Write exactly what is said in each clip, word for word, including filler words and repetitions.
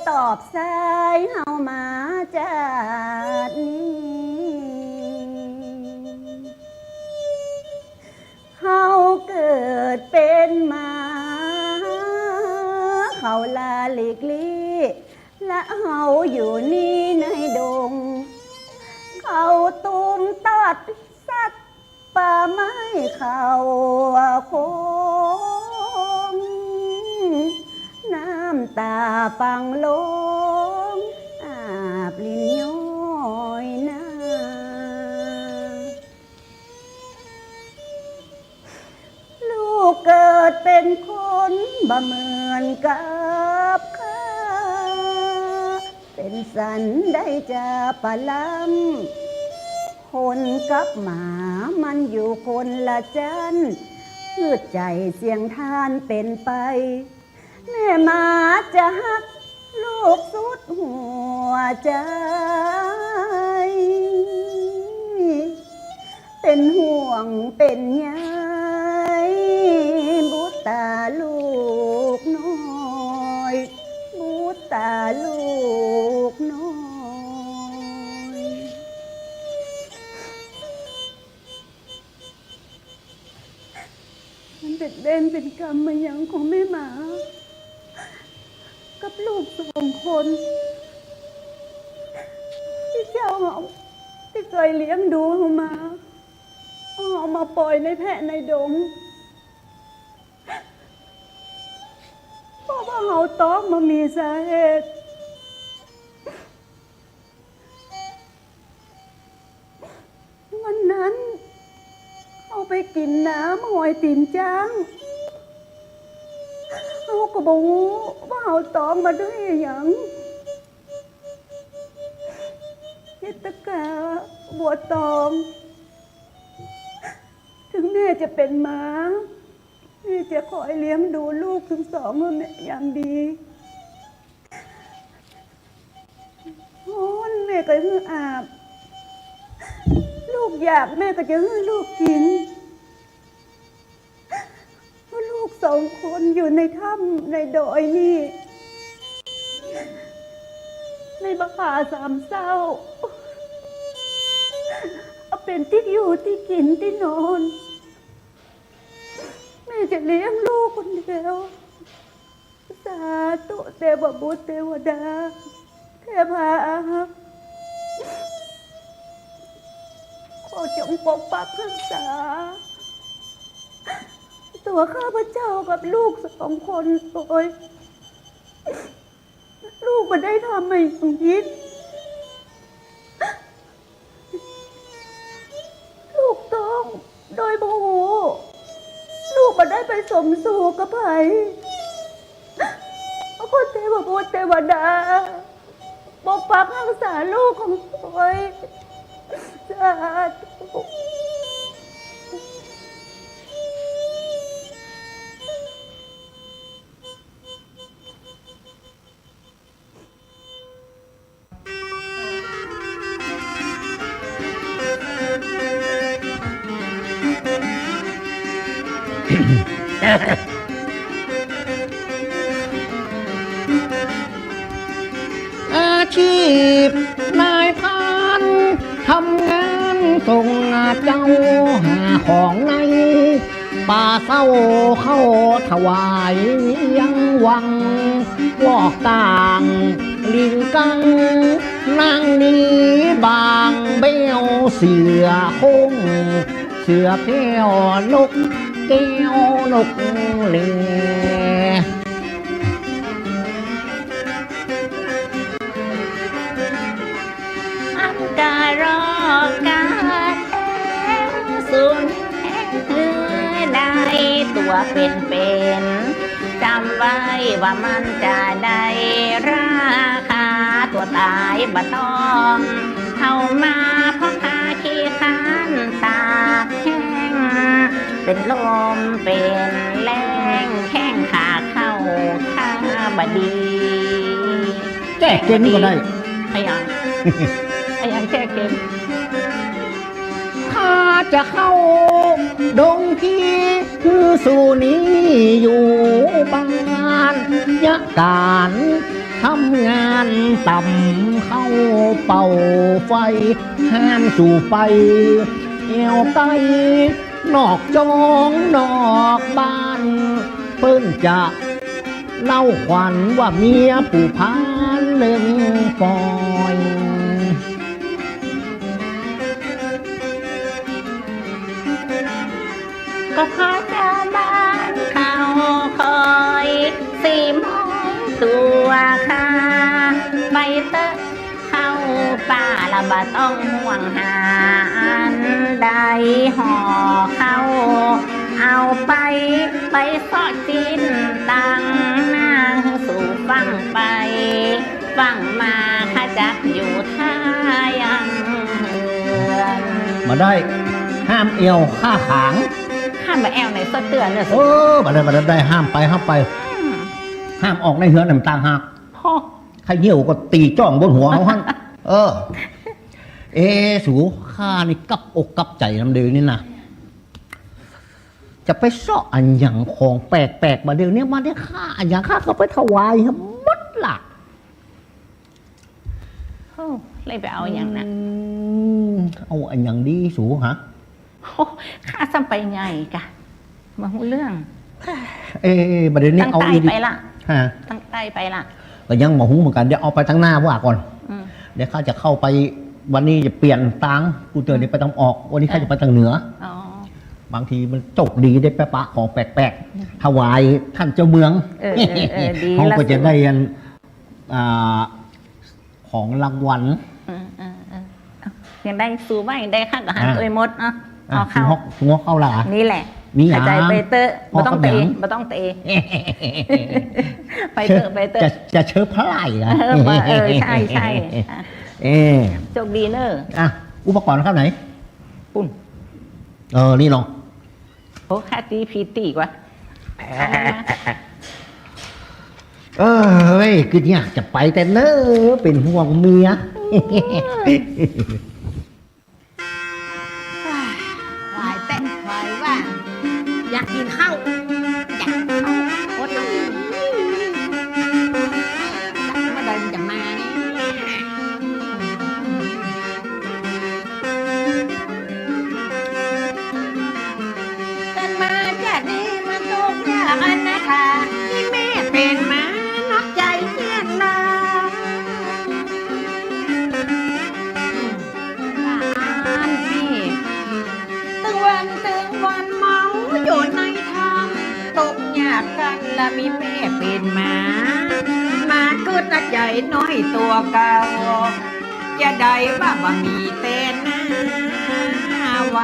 ตอบสายเฮามาจาตินี้ เฮาเกิดเป๋นหมา เขาละหลีกลี้ ละเฮาอยู่นี่ในดง เขาตุ้มตัดสัตว์ป่าไม้เขาคง น้ำต๋าปังลง อาบลิ้นย้อยนา ลูกเกิดเป๋นคนบ่เหมือนกับข้า เป๋นสันใดจะปะล้ำ คนกับหมามันอยู่คนละจั้น หืดใจ๋เสียงท่านเป๋นไป แม่หมาจะฮักลูกสุดหัวใจ๋ เป๋นห่วงเป๋นใย บุตราลูกน้อย บุตราลูกน้อย มันเป๋นเวรเป๋นกรรมมาหยังของแม่หมา กับลูกสองคน ตี้เจ้าเฮาตี้เกยเลี้ยงดูเฮามา เอาเฮามาป่อยในแพะในดง เพราะว่าเฮาต๊องบ่มีสาเหตุ วันนั้น เฮาไปกิ๋นน้ำหอยตี๋นจ๊าง เฮาก็บ่ฮู้ว่าเฮาต๊องมาด้วยอะหยัง เจตกา บัวตอง เถิงแม่จะเป๋นหมา แม่จะคอยเลี้ยงดูลูกตึงสองหื้อแม่อย่างดี ฮ้อนแม่ก็หื้ออาบ ลูกอยากแม่ก็จะหื้อลูกกิ๋น เพราะลูกสองคนอยู่ในถ้ำในดอยนี่ ในบ่าผาสามเศร้า เอาเป๋นตี้อยู่ตี้กิ๋นตี้นอน แม่จะเลี้ยงลูกคนเดียว สาธุเตวบุตรเตวดา เตวาอารักษ์ ขอจงปกปักรักษา ตั๋วข้าพเจ้ากับลูกสองคนโดย ลูกบ่ได้ทำอะหยังผิด ลูกต๊องโดยบ่ฮู้ ลูกบ่ได้ไปสมสู่กับใผ ขอเตวบุตรเตวดา ปกปักรักษาลูกของตวย สาธุ อาชีพนายพราน ทำงานส่งเจ้า หาของใน ป่าเศร้าเข้าถวายเวียงวัง วอกต่างลิงกัง นางนี้บางเบ้วเสือโคร่ง เสือแก้วนกแก้วนกแล อันตรอกาแท้งสูญแฮงหื้อได้ตั๋วเป๋นๆ จ๋ำไว้ว่ามันจะได้ราคา ตั๋วต๋ายบ่ต้อง เฮามาเพราะข้าขี้คร้านตากแห้ง เป๋นลมเป๋นแล้ง แข้งขาเข้าท่าบ่ดี แก้เกมก็ได้ อะหยัง อะหยังแก้เกม ข้าจะเข้าดงพีหื้อสูนี้อยู่บ้าน ยะก๋าน ทำงานตำข้าวเป่าไฟ ห้ามสูไปแอ่วใก้ นอกจองนอกบ้าน เปิ้นจะเล่าขวัญว่าเมียผู้พานเล่งปอย ก็เพราะจาวบ้านเขาคอย สี่โมงตัวค่ะ ไปเต๊อะเข้าป่า ละบ่ต้องห่วงหาอันใด ห่อข้าวเอาไป ไปเซาะจิ๊นตังหน้า หื้อสูฟั่งไป ฟั่งมา ข้าจักอยู่ท่ายังเฮือน บ่ได้ ห้ามแอ่วข้าขาง ห้ามบ่แอ่วในเสื้อเตื้อเน่อ เออ บ่ได้ บ่ได้ บ่ได้ ห้ามไป ห้ามไป อืม ห้ามออกในเฮือนนำต่างหาก โอ้ ใค่เหี่ยวก็ตี๋จ้องบนหัวเฮาหั้น เออ เอ สู ข้านี่กลับอกกลับใจ๋นำเดี๋ยวนี้นะ จะไปเซาะอะหยังของแปลกๆ บ่าเดี๋ยวนี้ บ่าเดี๋ยวข้าอะหยังข้าก็ไปถวายหมดละ โอ้ เลยไปเอาอะหยังนะ อืม เอาอะหยังดีสูฮะ โอ้ ข้าซ้ำไปใหญ่กะ บ่ฮู้เรื่อง เอ๊ะ บ่าเดี๋ยวนี้ ตัง เอา ใต้ อีก ไปละ ฮะ ตัง ใต้ไปละ ก็ยังบ่ฮู้เหมือนกั๋น เดี๋ยวเอาไปตังหน้าว่าก่อน อืม เดี๋ยวข้าจะเข้าไป วันนี้จะเปลี่ยนตาง กูเตือน อืม เดี๋ยวไปตางออก วันนี้ข้าจะไปตางเหนือ อ๋อ บางทีมันโจคดีได้ไปปะของแปลกๆ อืม ถวายต้านเจ้าเมือง เออ เออ เออ ดี เฮาก็จะได้อัน อ่า ของรางวัล อืม อืม อืม ยังได้ สูว่ายังได้ ข้าก็หัน อ่า ตวยหมดเนาะ อ่ะ เอาเข้า สูฮอก สูฮอกเข้าละ นี่แหละ นี่หยัง หายใจ๋ไปเต๊อะ ฮอก บ่ต้องเตะ กับหยัง บ่ต้องเตะ ไปเต๊อะ ไปเต๊อะ จะ จะเชิญพระไหล่นะ เออ ว่า เออ ใช่ ใช่ อ่ะ เอ๊ะ โจคดีเน่อ อ่ะ อุปกรณ์ข้าไหน ปุ้น เออ นี่เนาะ โอ้ ข้าตี้ผีตี้กว่า เออ เฮ้ย คือเนี่ยจะไปแต่เน่อ เป๋นห่วงเมีย ควายแต๊ควายว่า อยากกิ๋นข้าว อยากกิ๋นข้าว อดเอา เมื่อใดมันจะมาเนี่ย เกิดมาจาตินี้มาตุ๊กยากอนาถา ตี้แม่เป๋นมานอกใจ๋เฮียนนา ว่าอั้นตี้ ตึงวันตึงวันเมาอยู่ในถ้ำ ตุ๊กยากกั๋นละมีแม่เป๋นมา มากึ๊ดนะใจ๋น้อยตั๋วเก่า จะได้ว่าบ่มีแต่หน้าไหว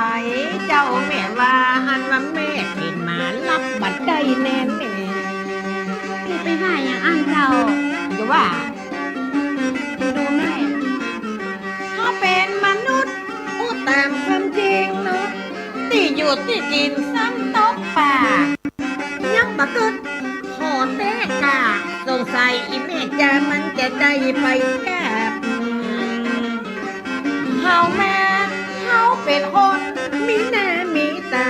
เจ้าแม่ว่าอันว่าแม่เป๋นมารับบ่ได้แน่แน่ ตี้ไปว่าอย่างอั้นเจ้า จะว่า ดูแม่ เฮาเป๋นมนุษย์ อู้ต๋ามความจริงเนาะ ตี้อยู่ตี้กิ๋นซ้ำตกป่า ยังบ่กึ๊ด ขอแต๊ก่า สงสัยอี่แม่จามันจะได้ไปกับ เฮาแม่ เฮาเป๋นคนมีหน้ามีต๋า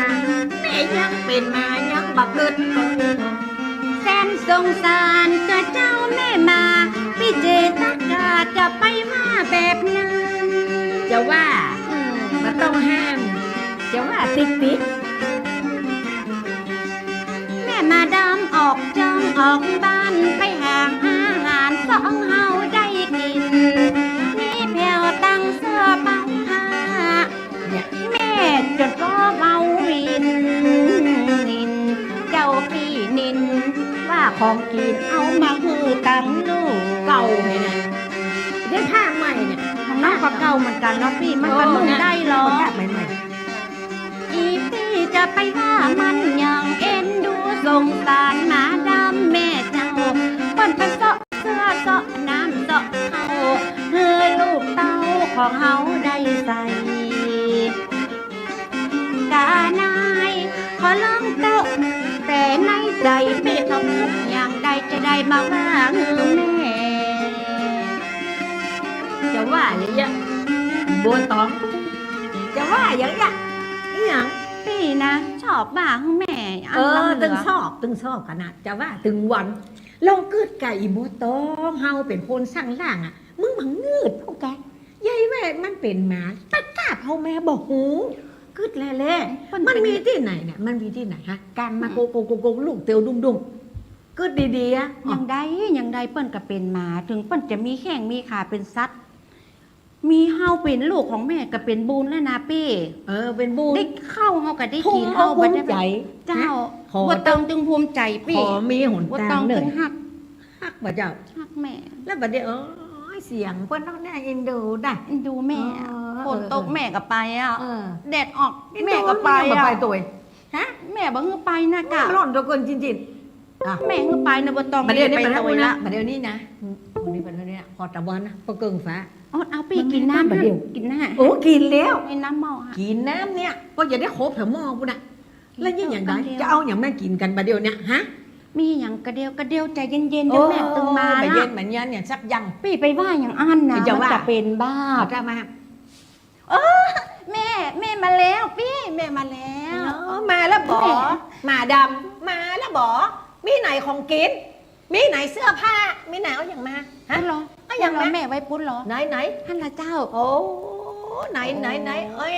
แม่ยังเป๋นมายังบ่กึ๊ด แสนสงสารกะเจ้าแม่มา ปี้เจตักกะจะไปว่าแบบนั้น จะว่า อืม บ่ต้องห้าม จะว่าติ๊กติ๊ก แม่มาดำออกจองออกบ้าน ไปหาอาหารสองเฮาได้กิ๋น มีแผวตังเสื้อเป๋าผ้า เนี่ย แม่จนก็เว้าวินนิน เจ้าปี้นิน ว่าของกิ๋นเอามาหื้อตังลูก เก่าไงเนี่ย ได้ผ้าใหม่เนี่ย ของน้องก็เก่าเหมือนกั๋นเนาะปี้ มันก็นุ่งได้ลอ ผ้าใหม่ๆ อี่ปี้จะไปว่ามันหยัง เอ็นดูสงสารหมาดำแม่เจ้า เปิ้นไปเซาะเสื้อเซาะน้ำเซาะข้าว หื้อลูกเต้าของเฮาได้ใส่ กานายขอลองเต๊อะ แต่ในใจ๋ปี้ก็กึ๊ดอย่างใดจะได้มาว่าหื้อแม่ จะว่าอย่างเงี้ย บัวตอง จะว่าอย่างเงี้ย อี่หยัง ปี้นะ ชอบว่าหื้อแม่ อัน เออ ลำเหลือ ตึงชอบ ตึงชอบขนาด จะว่าตึงวัน ลองกึ๊ดก่ะ อี่บัวตอง เฮาเป๋นคนสังล่างอะ มึงมางืดเอาก่ะ ใหญ่แว่มันเป๋นหมา ตะกาบเฮาแม่บ่ฮู้ กึ๊ดแลแล มันมีตี้ไหนเนี่ย มันมีตี้ไหนฮะ ก๋านมาโกกๆๆๆ ลูกเตียวดุ้งๆ กึ๊ดดีๆ อะ ยังได้ ยังได้ เปิ้นก็เป๋นหมา เถิงเปิ้นจะมีแข้งมีขาเป๋นสัตว์ มีเฮาเป๋นลูกของแม่ก็เป๋นบุญแล้วนะปี้ เออ เป๋นบุญ ได้ข้าวเฮาก็ได้กิ๋น ภูมิอกภูมิใจ๋ เฮาบ่ได้ เจ้า นะ ขอ บัวตองตึงภูมิใจ๋ปี้ ขอมีหนตางเน่อ บัวตองตึงฮัก ฮักบ่เจ้า ฮักแม่ แล้วบัดนี้ โอ๊ย เสียงเปิ้นน้องแน่เอ็นดูได้ เอ็นดูแม่ เออ ฝนตก เออ แม่ก็ไปอะ เออ แดดออก เอ็นดู แม่ก็ไปอะ แม่ก็ไปตวย ฮะ แม่บ่หื้อไปนะกะ ร้อนเหลือเกินจริงๆ อ่ะ แม่หื้อไปนะ บัวตอง บัดเดี๋ยวนี้ ไปตวยละ บัดเดี๋ยวนี้นะ อืม บัดเดี๋ยวนี้นะ พอตะวันนะ พอเกิ่งฟ้า อ๋อ เอาปี้กิ๋นน้ำ บัดเดี๋ยว กิ๋นน้ำ โอ้ กิ๋นแล้ว ในน้ำหม้ออะ กิ๋นน้ำเนี่ย ก็จะได้ครบแถวหม้อกูนะ แล้วนี่อย่างใด เอาอันเดียว จะเอาอย่างแม่กิ๋นกั๋นบัดเดี๋ยวเนี่ย ฮะ มีอย่างกะเดียว กะเดียว ใจ๋เย็นๆ เดี๋ยวแม่ตึงมา เออ บ่เย็น บ่เย็นเนี่ย สักอย่าง ปี้ไปว่าอย่างอั้นนะ จะว่า มันจะเป๋นบาป เอาได้มา เออ แม่ แม่มาแล้วปี้ แม่มาแล้ว เออ มาแล้วบ่ แม่ หมาดำ มาแล้วบ่ มีไหนของกิ๋น มีไหนเสื้อผ้า มีไหน เอาอย่างมา ฮะ ปุ้นเหรอ เอาอย่างมา ปุ้นเหรอ แม่ไว้ปุ้นเหรอ ไหน ไหน หั้นล่ะเจ้า โอ้ ไหน ไหน ไหน เอ้ย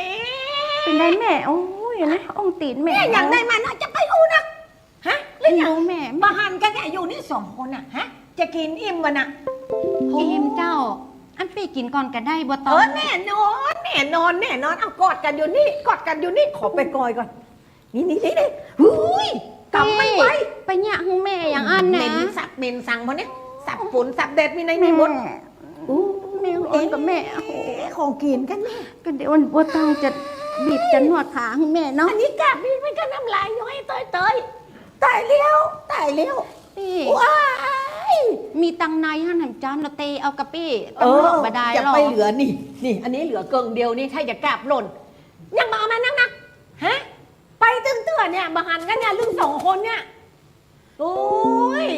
เป๋นไดแม่ โอ้ย นะ อ่องตี๋นแม่ แม่อย่างใดมาเนาะ จะไปอู้นัก ฮะ แล้วอย่าง แม่ บ่หันกั๋นเนี่ย อยู่นี่สองคนน่ะ ฮะ จะกิ๋นอิ่มบ่น่ะ อิ่มเจ้า อันปี้กิ๋นก่อนก็ได้ บัวตอง เออ แน่นอน แน่นอน แน่นอน เอากอดกั๋นอยู่นี่ กอดกั๋นอยู่นี่ ขอไปกอยก่อน นี่ นี่ นี่ นี่ หุย กำมันไว้ ปี้ ไปเยียะหื้อแม่อย่างอั้นนะ เหม็นสับเหม็นสังพอเนี่ย สับฝนสับแดดมีไหนมีหมด แม่ อู้ แม่อ่อนกับแม่ เอ๊ะ ของกิ๋นกั๋นแม่ ก็เดี๋ยวบัวตองจะบีบจะนวดขาหื้อแม่เนาะ อันนี้กะบีบมันก็น้ำลายย้อยเตยๆ ต๋ายแล้ว ต๋ายแล้ว ปี้ ว้าย มีตังในหั้นหันจานละเตเอากะปี้ เออ ตำรวจบ่ได้หรอก จะไปเหลือนี่ นี่ อันนี้เหลือเกิ่งเดียวนี่ ถ้าจะกราบหล่น ยังบ่เอามานักๆ ฮะ ไปตึงเตื้อเนี่ย บ่หันกั๋นเนี่ย ลึงสองคนเนี่ย โอ้ย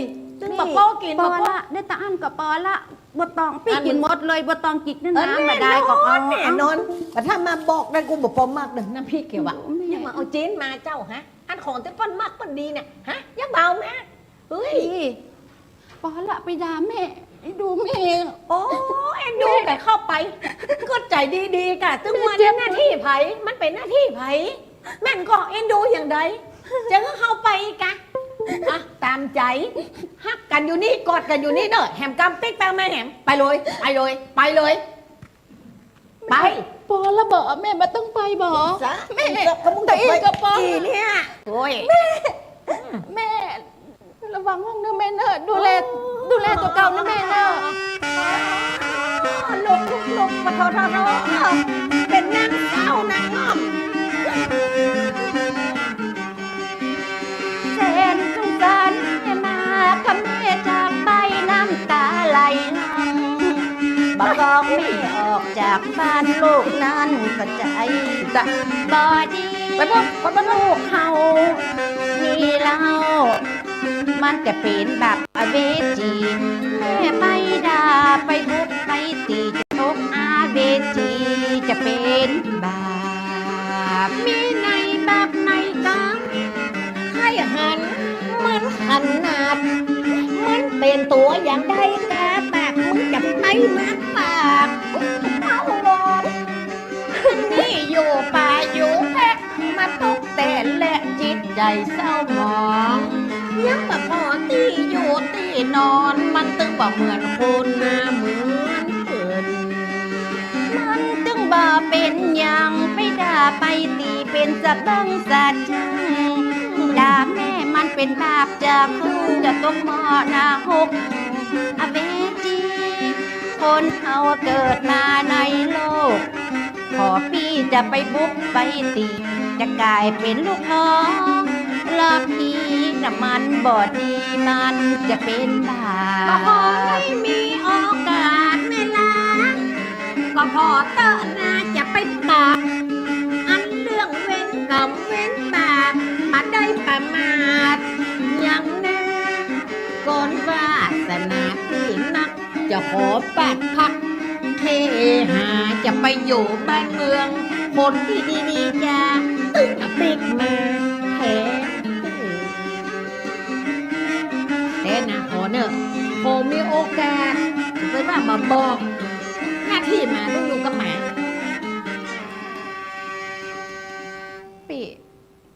ตึงบ่ปอกิ๋น ปอ บ่ปอ ละ ได้ตะอั้นก็ปอละ บัวตอง ปี้กิ๋นหมดเลย บัวตองจิกนึ่งน้ำบ่ได้ก็เอา แน่นอน แต่ถ้ามาบอกได้กูบ่ปอมากเด้อ น้ำพริกเขียวอะ แม่ ยังมาเอาจีนมาเจ้า ฮะ อันของตี้เปิ้นมักเปิ้นดีเนี่ย ฮะ ยังบ่เอามา เฮ้ย นี่ ปอละ ไปด่าแม่ เอ็นดูแม่ โอ้ เอ็นดูแม่ แกเข้าไป ก็ใจ๋ดีๆ กะ ตึงว่า แม่เจ็บ หน้าตี้ใผ มันเป๋นหน้าตี้ใผ แม่นก็เอ็นดูอย่างใด จะหื้อเข้าไปกะ อ่ะ ต๋ามใจ๋ ฮักกั๋นอยู่นี่ กอดกั๋นอยู่นี่เน่อ แหมกำปิ๊กแปงแม่แหม ไปเลย ไปเลย ไปเลย ไป ปอละบ่ แม่บ่ต้องไปบ่ จ๊ะ แม่ จ๊ะ ก็มึงจะไป ตะอี้ก็ปอ อีเนี่ย โอ้ย แม่ แม่ ระวังห้องเน่อแม่เน่อ ดูแล โอ้ ดูแลตั๋วเก่าเน่อแม่เน่อ ลุก ลุก ลุก มาโทษ โทษ โทษ เป๋นนางเศร้านางง่อม แสนสงสารแม่มาก กำแม่จากไปน้ำต๋าไหลหลั่ง บ่กองแม่ออกจากบ้านลูกนั้นก็ใจ๋ จ๊ะ บ่ดี ไปบ่ ไปบ่ ลูกเฮานี่เล่า มันจะเป๋นบาปอเวจี แม่ไปด่าไปบุกไปตี๋ จะตกอเวจี จะเป๋นบาป มีในบาปในกรรม ใค่หันมันขนาด มันเป๋นตั๋วอย่างใดกาปาก มึงจะไปมาปาก เอาลง นี่อยู่ป่าอยู่แพะ มาตกแต่และจิตใจ๋เศร้าหมอง ยังบ่ปอตี้อยู่ตี้นอน มันตึงบ่เหมือนคนนาเหมือนเปิ้น มันตึงบ่เป๋นหยัง ไปด่าไปตี๋เป๋นสะบั้งสะจั้ง ด่าแม่มันเป๋นบาปจะขึ้นจะตกหม้อนรก อเวจี คนเฮาเกิดมาในโลก ขอปี้จะไปบุกไปตี๋ จะก๋ายเป๋นลูกน้อง ละพีน่ะมันบ่ดี มันจะเป๋นบาป ก็ขอหื้อมีโอกาสแม่ลา ก็พอเต๊อะนาจะไปปราบ อันเรื่องเวรกรรมเวรบาป บ่ได้ประมาทอย่างแน่ ก่อนวาสนาตี้นัก จะขอปาดพัก เคหาจะไปอยู่บ้านเมือง คนตี้ดีๆ จะตึงปิ๊กมาแทน แต่นาขอแน มีโอกาส ไปว่ามาบอก หน้าตี้หมาต้องอยู่กับหมา ปี้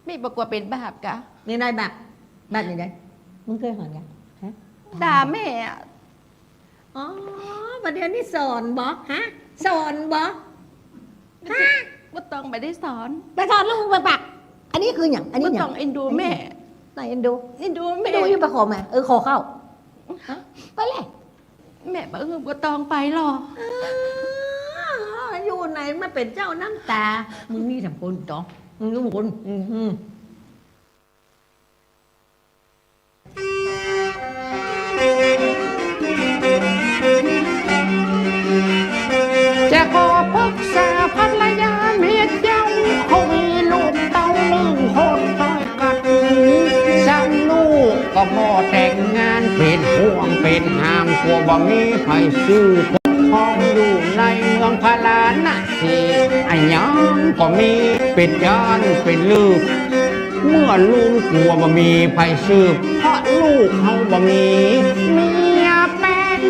ปี้บ่กั๋วเป๋นบาปกา นี่นายบาป บาปอย่างใด มึงเกยหอนกั๋น ฮะ ด่าแม่อะ อ๋อ บ่าเดี่ยวนี้สอนบ่ ฮะ สอนบ่ ฮะ บ่ต้อง บ่ได้สอน ไปสอนลูก ไปปะ อันนี้คือหยัง อันนี้หยัง บ่ต้องเอ็นดูแม่ ไหนเอ็นดู เอ็นดูแม่ เอ็นดูอยู่ ไปขอมา เออ ขอเข้า ฮะ ไปเลย แม่บอก เออ บ่ต้องไปหรอก อ๋อ อยู่ไหนมาเป๋นเจ้าน้ำตา มึงนี่สำคัญจ๋อ มึงรู้คน อืม จะขอปรึกษาภรรยาเมียเจ้า เขามีลูกเต้าหนึ่งคน ต้องกัด ซ้ำลูกก็บ่แต่งงาน เป๋นห่วงเป๋นห่าง กั๋วบ่มีใผสืบปกครอง อยู่ในเมืองพาราณสี อะหยังก็มี เป๋นจ้านเป๋นลือ เมื่อลูกกั๋วบ่มีใผสืบ เพราะลูกเฮาบ่มีเมียแป๊ก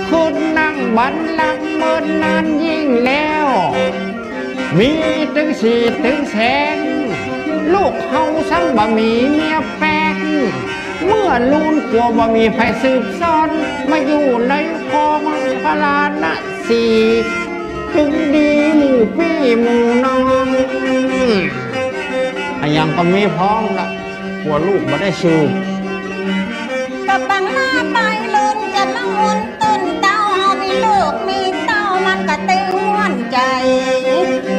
ขึ้นนั่งบัลลังก์เมินนานยิ่งแล้ว มีตึงสีตึงแสง ลูกเฮาซ้ำบ่มีเมียแป๊ก เมื่อลูกกั๋วบ่มีใผสืบสาน มาอยู่ในครองพาราณสี ตึงดีหมู่ปี้หมู่น้อง อะหยังก็มีพร้อมละ กั๋วลูกบ่ได้สืบ ก็ปังหน้าไปเลินจะมาหมุนต้นเต้า เฮามีลูกมีเต้า มันก็ตึงม่วนใจ๋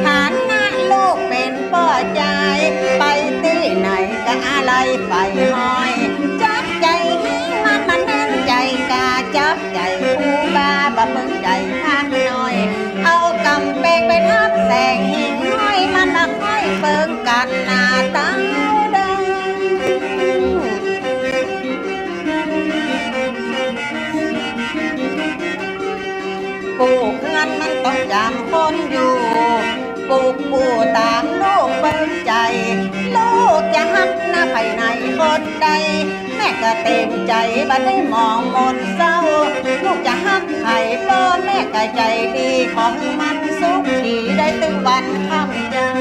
ฐานะลูกเป๋นป้อจาย ไปตี้ไหนก็อาลัยไปห้อย จับใจ๋แฮงมัน มันแน่นใจ๋กา จับใจ๋ผู้บ่าวบ่เปิงใจ๋ข้างน้อย เอาก๋ำแปงไปทับแสงหิ่งห้อย มันละห้อยเปิงกั๋นหน้าเต้าเดิม กู้เฮือนมันต้องจ๋ำคนอยู่ กู้ กู้ต๋ามลูกเปิงใจ๋ ลูกจะฮักหน้าใผในคนใด แม่ก็เต๋มใจ๋บ่ได้หมองหม่นเศร้า ลูกจะฮักใผป้อแม่ก็ใจ๋ดี ขอหื้อมันสุขีได้ตึงวันค่ำเจิญ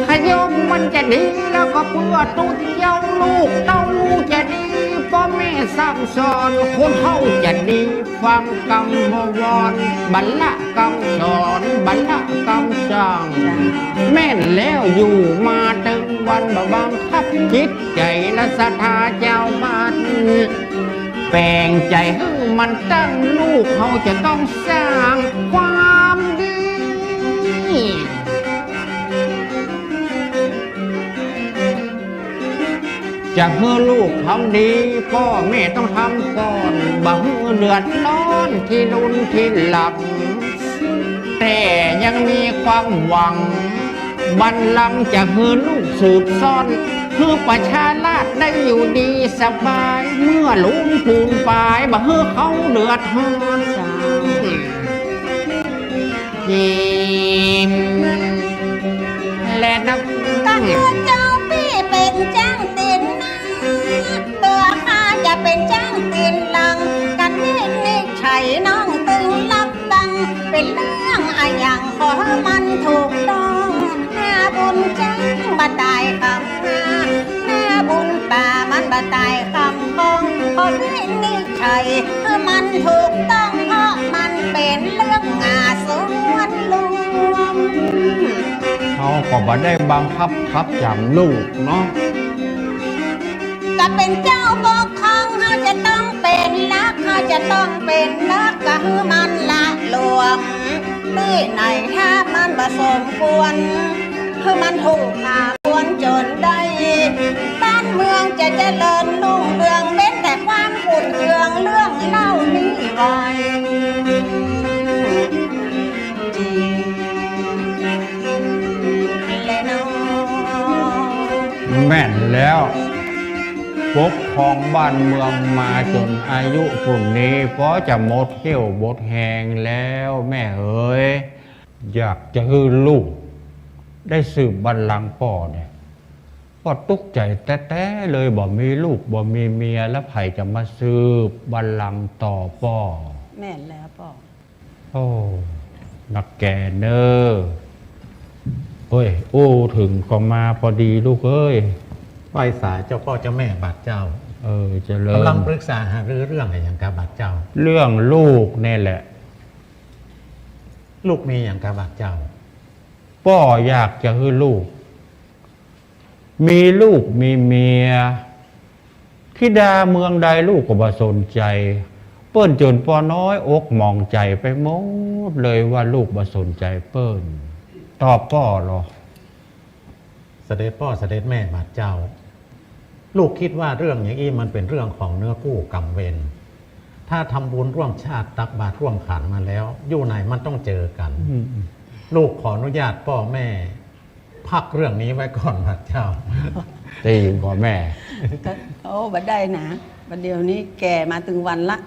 ขยมมันจะดีแล้วก็เปื้อตุ๊เย้า ลูกเต้าจะดี ป้อแม่สั่งสอน คนเฒ่าจะดี ฟังกำบ่วอน บัลละกำสอน บัลละกำสั่ง แม่นแล้วอยู่มาตึงวัน บ่บังคับจิตใจ๋และศรัทธาจาวบ้าน แป๋งใจ๋หื้อมันตั้ง ลูกเฮาจะต้องสร้างความดี จะหื้อลูกทำดี ป้อแม่ต้องทำก่อน บ่หื้อเดือดร้อนทีลุนทีหลัง แต่ยังมีความหวัง บัลลังก์จะหื้อลูกสืบสาน หื้อประชาราษฎร์ได้อยู่ดีสบาย เมื่อลุนปูนป๋าย บ่หื้อเขาเดือดร้อน จีมและนัก ก็คือเจ้าปี้เป๋นจ๊างตี๋นหน้า ตั๋วข้าจะเป๋นจ๊างตี๋นหลัง กั๋นนี้นิสัยน้องตึงรับฟัง เป๋นเรื่องอะหยังขอหื้อมันถูกต้อง หน้าบุญจ๊างบ่ต๋ายกำหน้า หน้าบุญป๋ามันบ่ต๋ายกำปอง ขอหื้อนิสัยหื้อมันถูกต้อง เพราะมันเป๋นเรื่องงาส่วนรวม เฮาก็บ่ได้บังคับขับจ๋ำลูกเนาะ ก็เป๋นเจ้าปกครอง เฮาจะต้องเป๋นหลัก เฮาจะต้องเป๋นหลัก ก็หื้อมันหละหลวม ตี้ไหนถ้ามันบ่สมควร หื้อมันถูกหาควรจ๋นได้ บ้านเมืองจะเจริญรุ่งเรือง เว้นแต่ความขุ่นเคืองเรื่องเล่านี้ไว้ จีนแลเนาะ แม่นแล้ว ปกครองบ้านเมืองมาจ๋นอายุปู้นนี้ ปอจะหมดเรี่ยวหมดแฮงแล้วแม่เอ๋ย อยากจะหื้อลูกได้สืบบัลลังก์ป้อเนี่ย ป้อตุ๊กใจ๋แต๊ๆ เลย บ่มีลูกบ่มีเมีย แล้วใผจะมาสืบบัลลังก์ต่อป้อ แม่นแล้วป้อ โอ้ นักแก่เน่อ เฮ้ย อู้เถิงก็มาพอดีลูกเอ้ย ไหว้สาเจ้าป้อเจ้าแม่บาดเจ้า เออ เจริญ ก่ำลังปรึกษาหารือเรื่องอะหยังกาบาดเจ้า เรื่องลูกเนี่ยแหละ ลูกมีอะหยังกาบาดเจ้า ป้ออยากจะหื้อลูก มีลูกมีเมีย ธิดาเมืองใดลูกก็บ่สนใจ๋ เปิ้นจ๋นป้อน้อยอกหมองใจ๋ไปหมดเลยว่าลูกบ่สนใจ๋เปิ้น ตอบป้อลอ เสด็จป้อเสด็จแม่บาดเจ้า ลูกกึ๊ดว่าเรื่องอย่างอี้มันเป๋นเรื่องของเนื้อกู้กรรมเวร ถ้าทำบุญร่วมชาติตักบาตรร่วมขันมาแล้ว อยู่ไหนมันต้องเจอกั๋น อืม ลูกขออนุญาตป้อแม่ พักเรื่องนี้ไว้ก่อนบาดเจ้า ตี้ก่อแม่ ก็ โอ้ บ่ได้นะ บ่าเดี่ยวนี้แก่มาตึงวันละ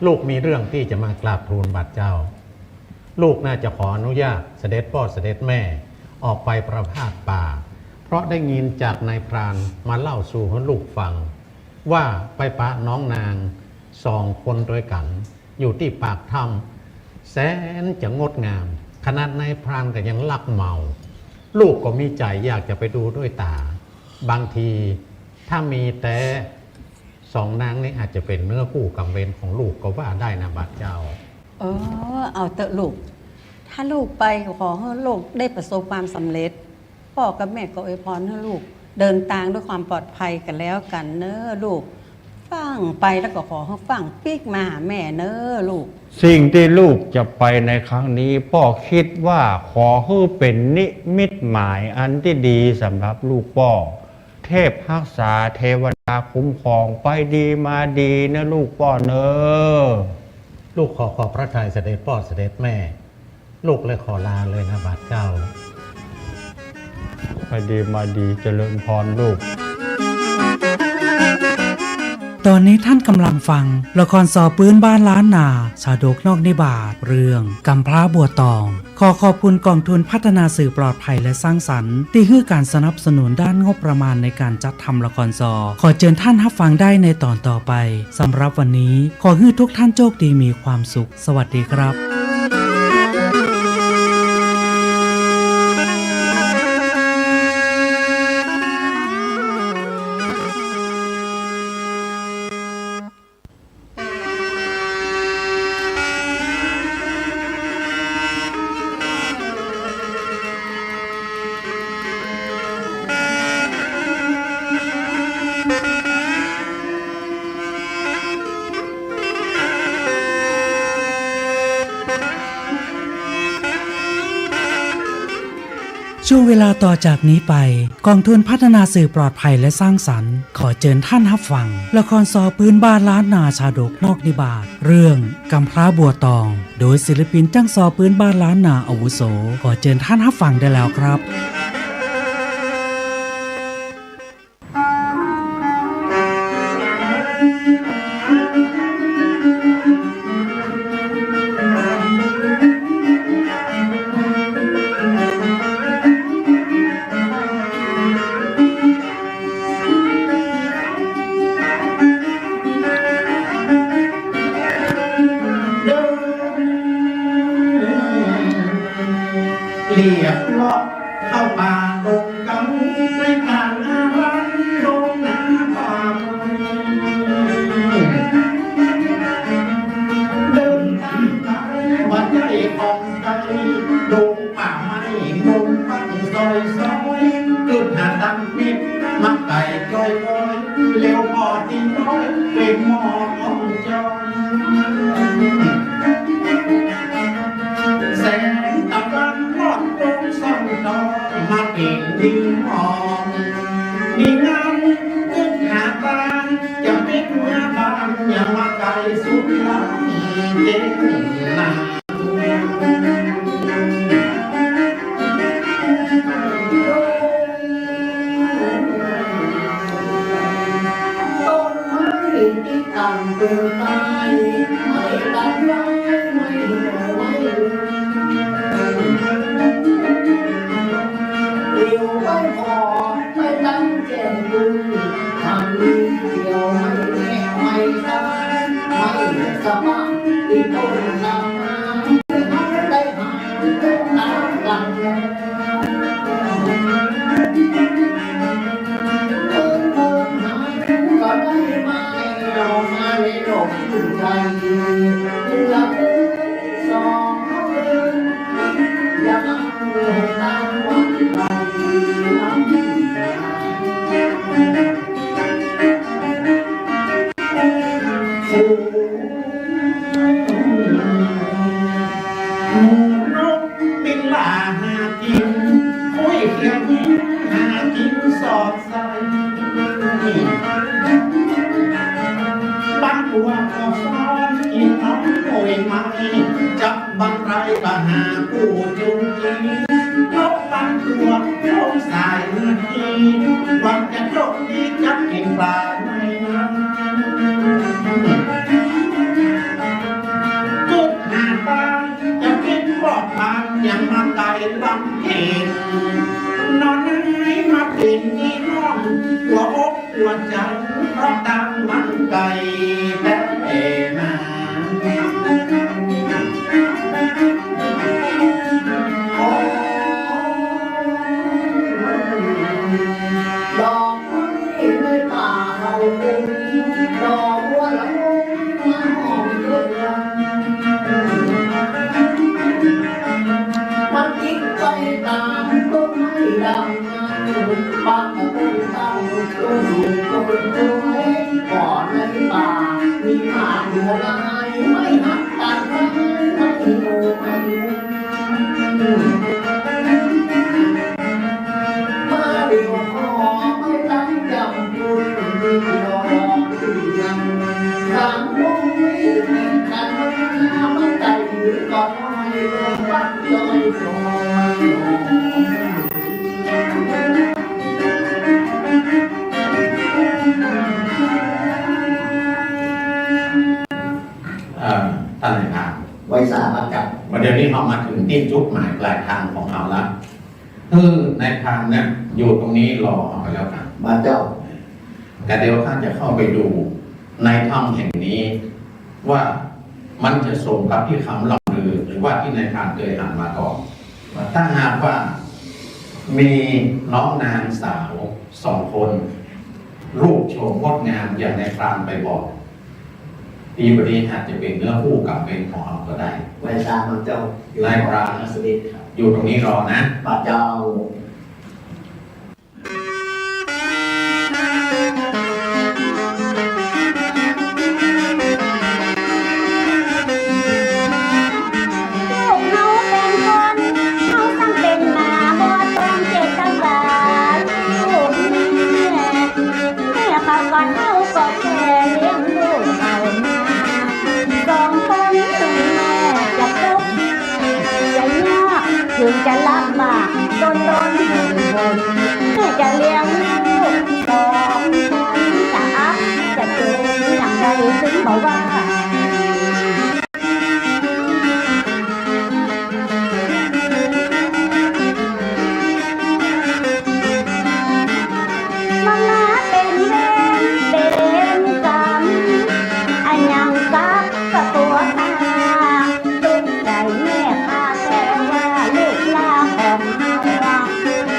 ลูกมีเรื่องตี้จะมากราบทูลบาดเจ้า ลูกน่าจะขออนุญาตเสด็จป้อเสด็จแม่ออกไปประพาสป่า เพราะได้ยินจากนายพรานมาเล่าสู่หื้อลูกฟัง ว่าไปปะน้องนางสองคนตวยกั๋น อยู่ตี้ปากถ้ำ แสนจะงดงาม ขนาดนายพรานก็ยังลักเหมา ลูกก็มีใจ๋อยากจะไปดูตวยต๋า บางทีถ้ามีแต๊ สองนางนี้อาจจะเป๋นเนื้อกู้กรรมเวรของลูกก็ว่าได้นะบาดเจ้า เออ เอาเต๊อะลูก ถ้าลูกไปก็ขอหื้อลูกได้ประสบความสำเร็จ ป้อกับแม่ก็อวยพรหื้อลูกเดินตางด้วยความปลอดภัยกั๋นแล้วกั๋นเน่อลูก ฟั่งไปแล้วก็ขอหื้อฟั่งปิ๊กมาหาแม่เน่อลูก สิ่งตี้ลูกจะไปในครั้งนี้ ป้อกึ๊ดว่าขอหื้อเป๋นนิมิตหมายอันตี้ดีสำหรับลูกป้อ เทพฮักษาเทวดาคุ้มครอง ไปดีมาดีเน่อลูกป้อเน่อ ลูกขอขอบพระทัยเสด็จป้อเสด็จแม่ ลูกเลยขอลาเลยนะบาดเจ้า ไปดีมาดีเจริญพรลูก ต๋อนนี้ต้านก่ำลังฟังละครซอปื๊นบ้านล้านนา ชาดกนอกนิบาต เรื่องก๋ำพร้าบัวตอง ขอขอบคุณก๋องทุนพัฒนาสื่อปลอดภัยและสร้างสรรค์ ตี้หื้อก๋านสนับสนุนด้านงบประมาณในก๋านจัดทำละครซอ ขอเจิญต้านฮับฟังได้ในต๋อนต่อไป สำหรับวันนี้ ขอหื้อทุกท่านโชคดีมีความสุข สวัสดีครับ ช่วงเวลาต่อจากนี้ไป ก๋องทุนพัฒนาสื่อปลอดภัยและสร้างสรรค์ ขอเจิญต้านฮับฟัง ละครซอปื๊นบ้านล้านนาชาดกนอกนิบาต เรื่องก๋ำพร้าบัวตอง โดยศิลปินจ้างซอปื๊นบ้านล้านนาอาวุโส ขอเจิญต้านฮับฟังได้แล้วครับ เลียบเลาะเข้าป่าดงกำ ในป่านารันดงนาป่า เดินตามไปว่าใหญ่ของไกล ดงป่าไม้มุมปักซอยซอย กึ๊ดหาตังค์นิด มักไก่จ้อยๆ เหลียวผ่อตีน้อย เปล่งหมอกอ่องจอย แสงตะวันรอดดงส่องดอยมาเปล่งดีหอม มีงานกึ๊ดหาบ้าน จะเป็นเมียบ้าน อย่ามาไกลสุดหลังเจ๊งนา ไป นกบินล่าหากิ๋น คุ้ยเขียดหากิ๋นสอดไส้ บางกั๋วก็ซ้อนกิ๋นน้องโอยไม้ จับ บางไรก็หากู้จุงกิ๋น นกบางตั๋วลงสายเมื่อกี้ หวังจะโชคดีจับกิ๋นปลาในน้ำ กึ๊ดหาปลาจะกิ๋นพวกปลายังมาไก่ลำเพ็ญ นอนไหนมาเป๋นนี่น้อง หัวอก หัวใจ๋เพราะตางมันไก่แต๊นา โอ้ ดอกไม้ในป่าเฮา ดอกบัวละมุนมาหอมเรือน มันจิกไปต๋ามต้นไม้ดำ ปากกระต้นเต้า ต้นสูงก็เป็นต้นเล็ก ก่อในป่า มีหมากบัวลาย ไม่หักตัดไม้ ไม่โง่ไม่ มาเดี๋ยวขอไปตั้งจำบุญ ดอกเรือง สามวงนี้กัน มันไก่หรือก่อน เอ่อ ต้านนายพราน ไหว้สาพระเจ้า บ่าเดี่ยวนี้เฮามาเถิงตี้จุดหมายปลายตางของเฮาละ คือนายพรานเนี่ยอยู่ตรงนี้รอเฮาก็แล้วกั๋น พระเจ้า แต่เดี๋ยวข้าจะเข้าไปดูในถ้ำแห่งนี้ ว่ามันจะสมกับตี้กำล่ำลือ หรือว่าตี้นายพรานเกยหันมาก่อน ถ้าหากว่ามีน้องนางสาวสองคน รูปโฉมงดงามอย่างนายพรานไปบอก ตี้บ่านี้อาจจะเป๋นเนื้อคู่กรรมเวรของเฮาก็ได้ ไหว้สาพระเจ้า นายพราน เสด็จครับ อยู่ตรงนี้รอนะ พระเจ้า ลูกเฮาเป๋นคน เฮาซังเป๋นหมา บ่ต้องเจตนา ลูกแม่ แม่เขาก็ เฮาก็แค่เลี้ยงลูกเอามา สองคน เถิงแม่จะตุ๊กข์จะยาก เถิงจะลำบาก ต้นร้อนเถิงฝน แม่จะเลี้ยงลูกสองคน จะอับจะจนอย่างใดเถิงบ่ว่า มันนาเป๋นเวรเป๋นกรรม อะหยังกับกับตั๋วข้า ตุ๊กข์ใจ๋แม่ข้า แต่ว่าลูกหลานของเฮา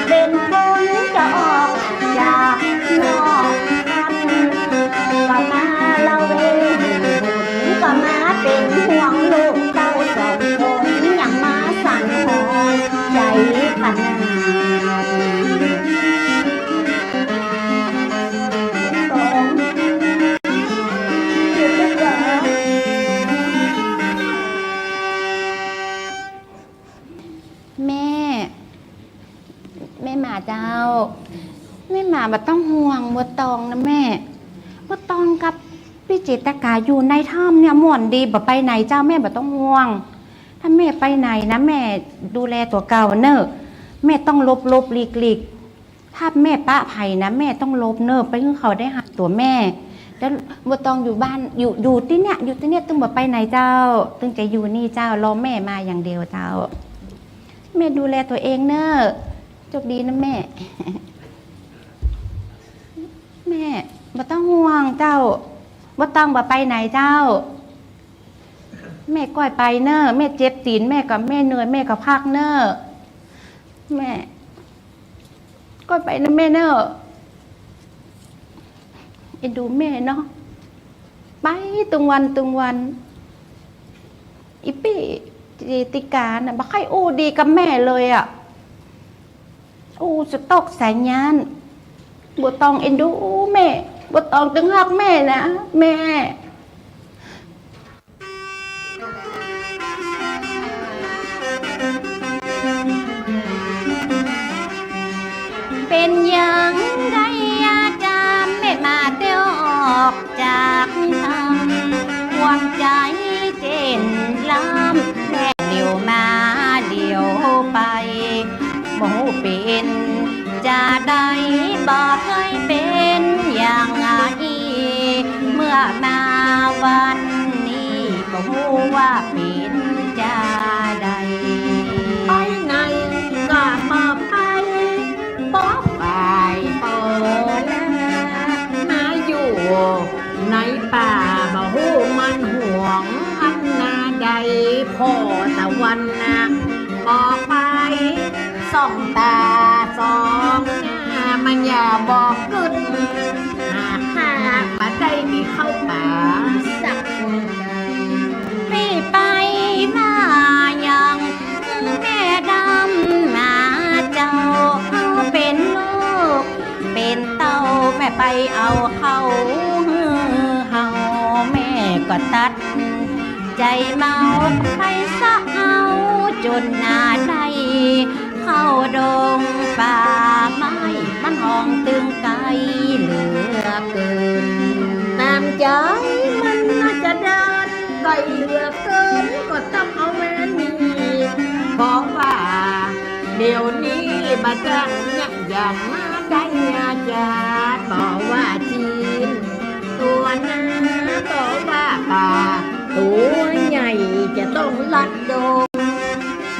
เป๋นคนจะออกจากนอกถ้ำ ก็มาละเวง ก็มาเป๋นห่วงลูกเต้าสองคน ยังมาสังหรณ์ใจ๋ขนาด แม่ แม่หมาเจ้า แม่หมาบ่ต้องห่วงบัวตองนะแม่ บัวตองกับปี้เจตกาอยู่ในถ้ำเนี่ยม่วนดี บ่ไปไหนเจ้า แม่บ่ต้องห่วง ถ้าแม่ไปไหนนะ แม่ดูแลตั๋วเก่าเน่อ แม่ต้องหลบๆ หลีกๆ ถ้าแม่ปะใผนะ แม่ต้องหลบเน่อ ไปหื้อเขาได้หักตั๋วแม่ แล้วบัวตองอยู่บ้าน อยู่ อยู่ตี้เนี่ย อยู่ตี้เนี่ย ตึงบ่ไปไหนเจ้า ตึงจะอยู่นี่เจ้า รอแม่มาอย่างเดียวเจ้า แม่ดูแลตั๋วเองเน่อ โชคดีนะแม่ แม่บ่ต้องห่วงเจ้า บัวตองบ่ไปไหนเจ้า แม่ก้อยไปเน่อ แม่เจ็บตี๋น แม่ก็ แม่เหนื่อย แม่ก็พักเน่อ แม่ ก้อยไปเน่อแม่เน่อ เอ็นดูแม่เนาะ ไปตึงวันตึงวัน อีปี้เจติกาน่ะ บ่ใค่อู้ดีกับแม่เลยอะ อู้สะตกสะหย้าน บัวตองเอ็นดูแม่ บัวตองตึงฮักแม่นะ แม่ เป๋นหยังใดอะจาแม่มาเตียวออกจากถ้ำ ความใจ๋เต้นลำ แม่เหลียวมาเหลียวไป บ่ฮู้เป๋นจาใด บ่เกยเป๋นอย่างอี้ เมื่อมาวันนี้ บ่ฮู้ว่าเป๋นจาใด ไปไหนก็บ่ไป บ่ไปบ่ลา มาอยู่ในป่า บ่ฮู้มันหวงอันนาใด ผ่อตะวันนะ ออกไปส่องต๋าส่องหน้า มันอย่าบ่กึ๊ด หากหากบ่ได้มีเข้าป่าสักคน ปี้ไปมายังแม่ดำนาเจ้า เฮาเป๋นลูกเป๋นเต้า แม่ไปเอาเข้าหื้อเฮา แม่ก็ตัด ใจ๋เมาไปเซาะเอา จ๋นนาได้เข้าดงป่าไม้ มันฮ้องตึงไก๋เหลือเกิน ต๋ามใจ๋มันน่าจะเดิน ไก๋เหลือเกิน ก็ต้องเอามานี่ เพราะว่าเดี๋ยวนี้บ่จักเนี่ยอย่างมาได้อาจารย์ บ่ว่าจีน ตั๋วนาตั๋วป่า ตั๋วใหญ่จะต้องลัดดง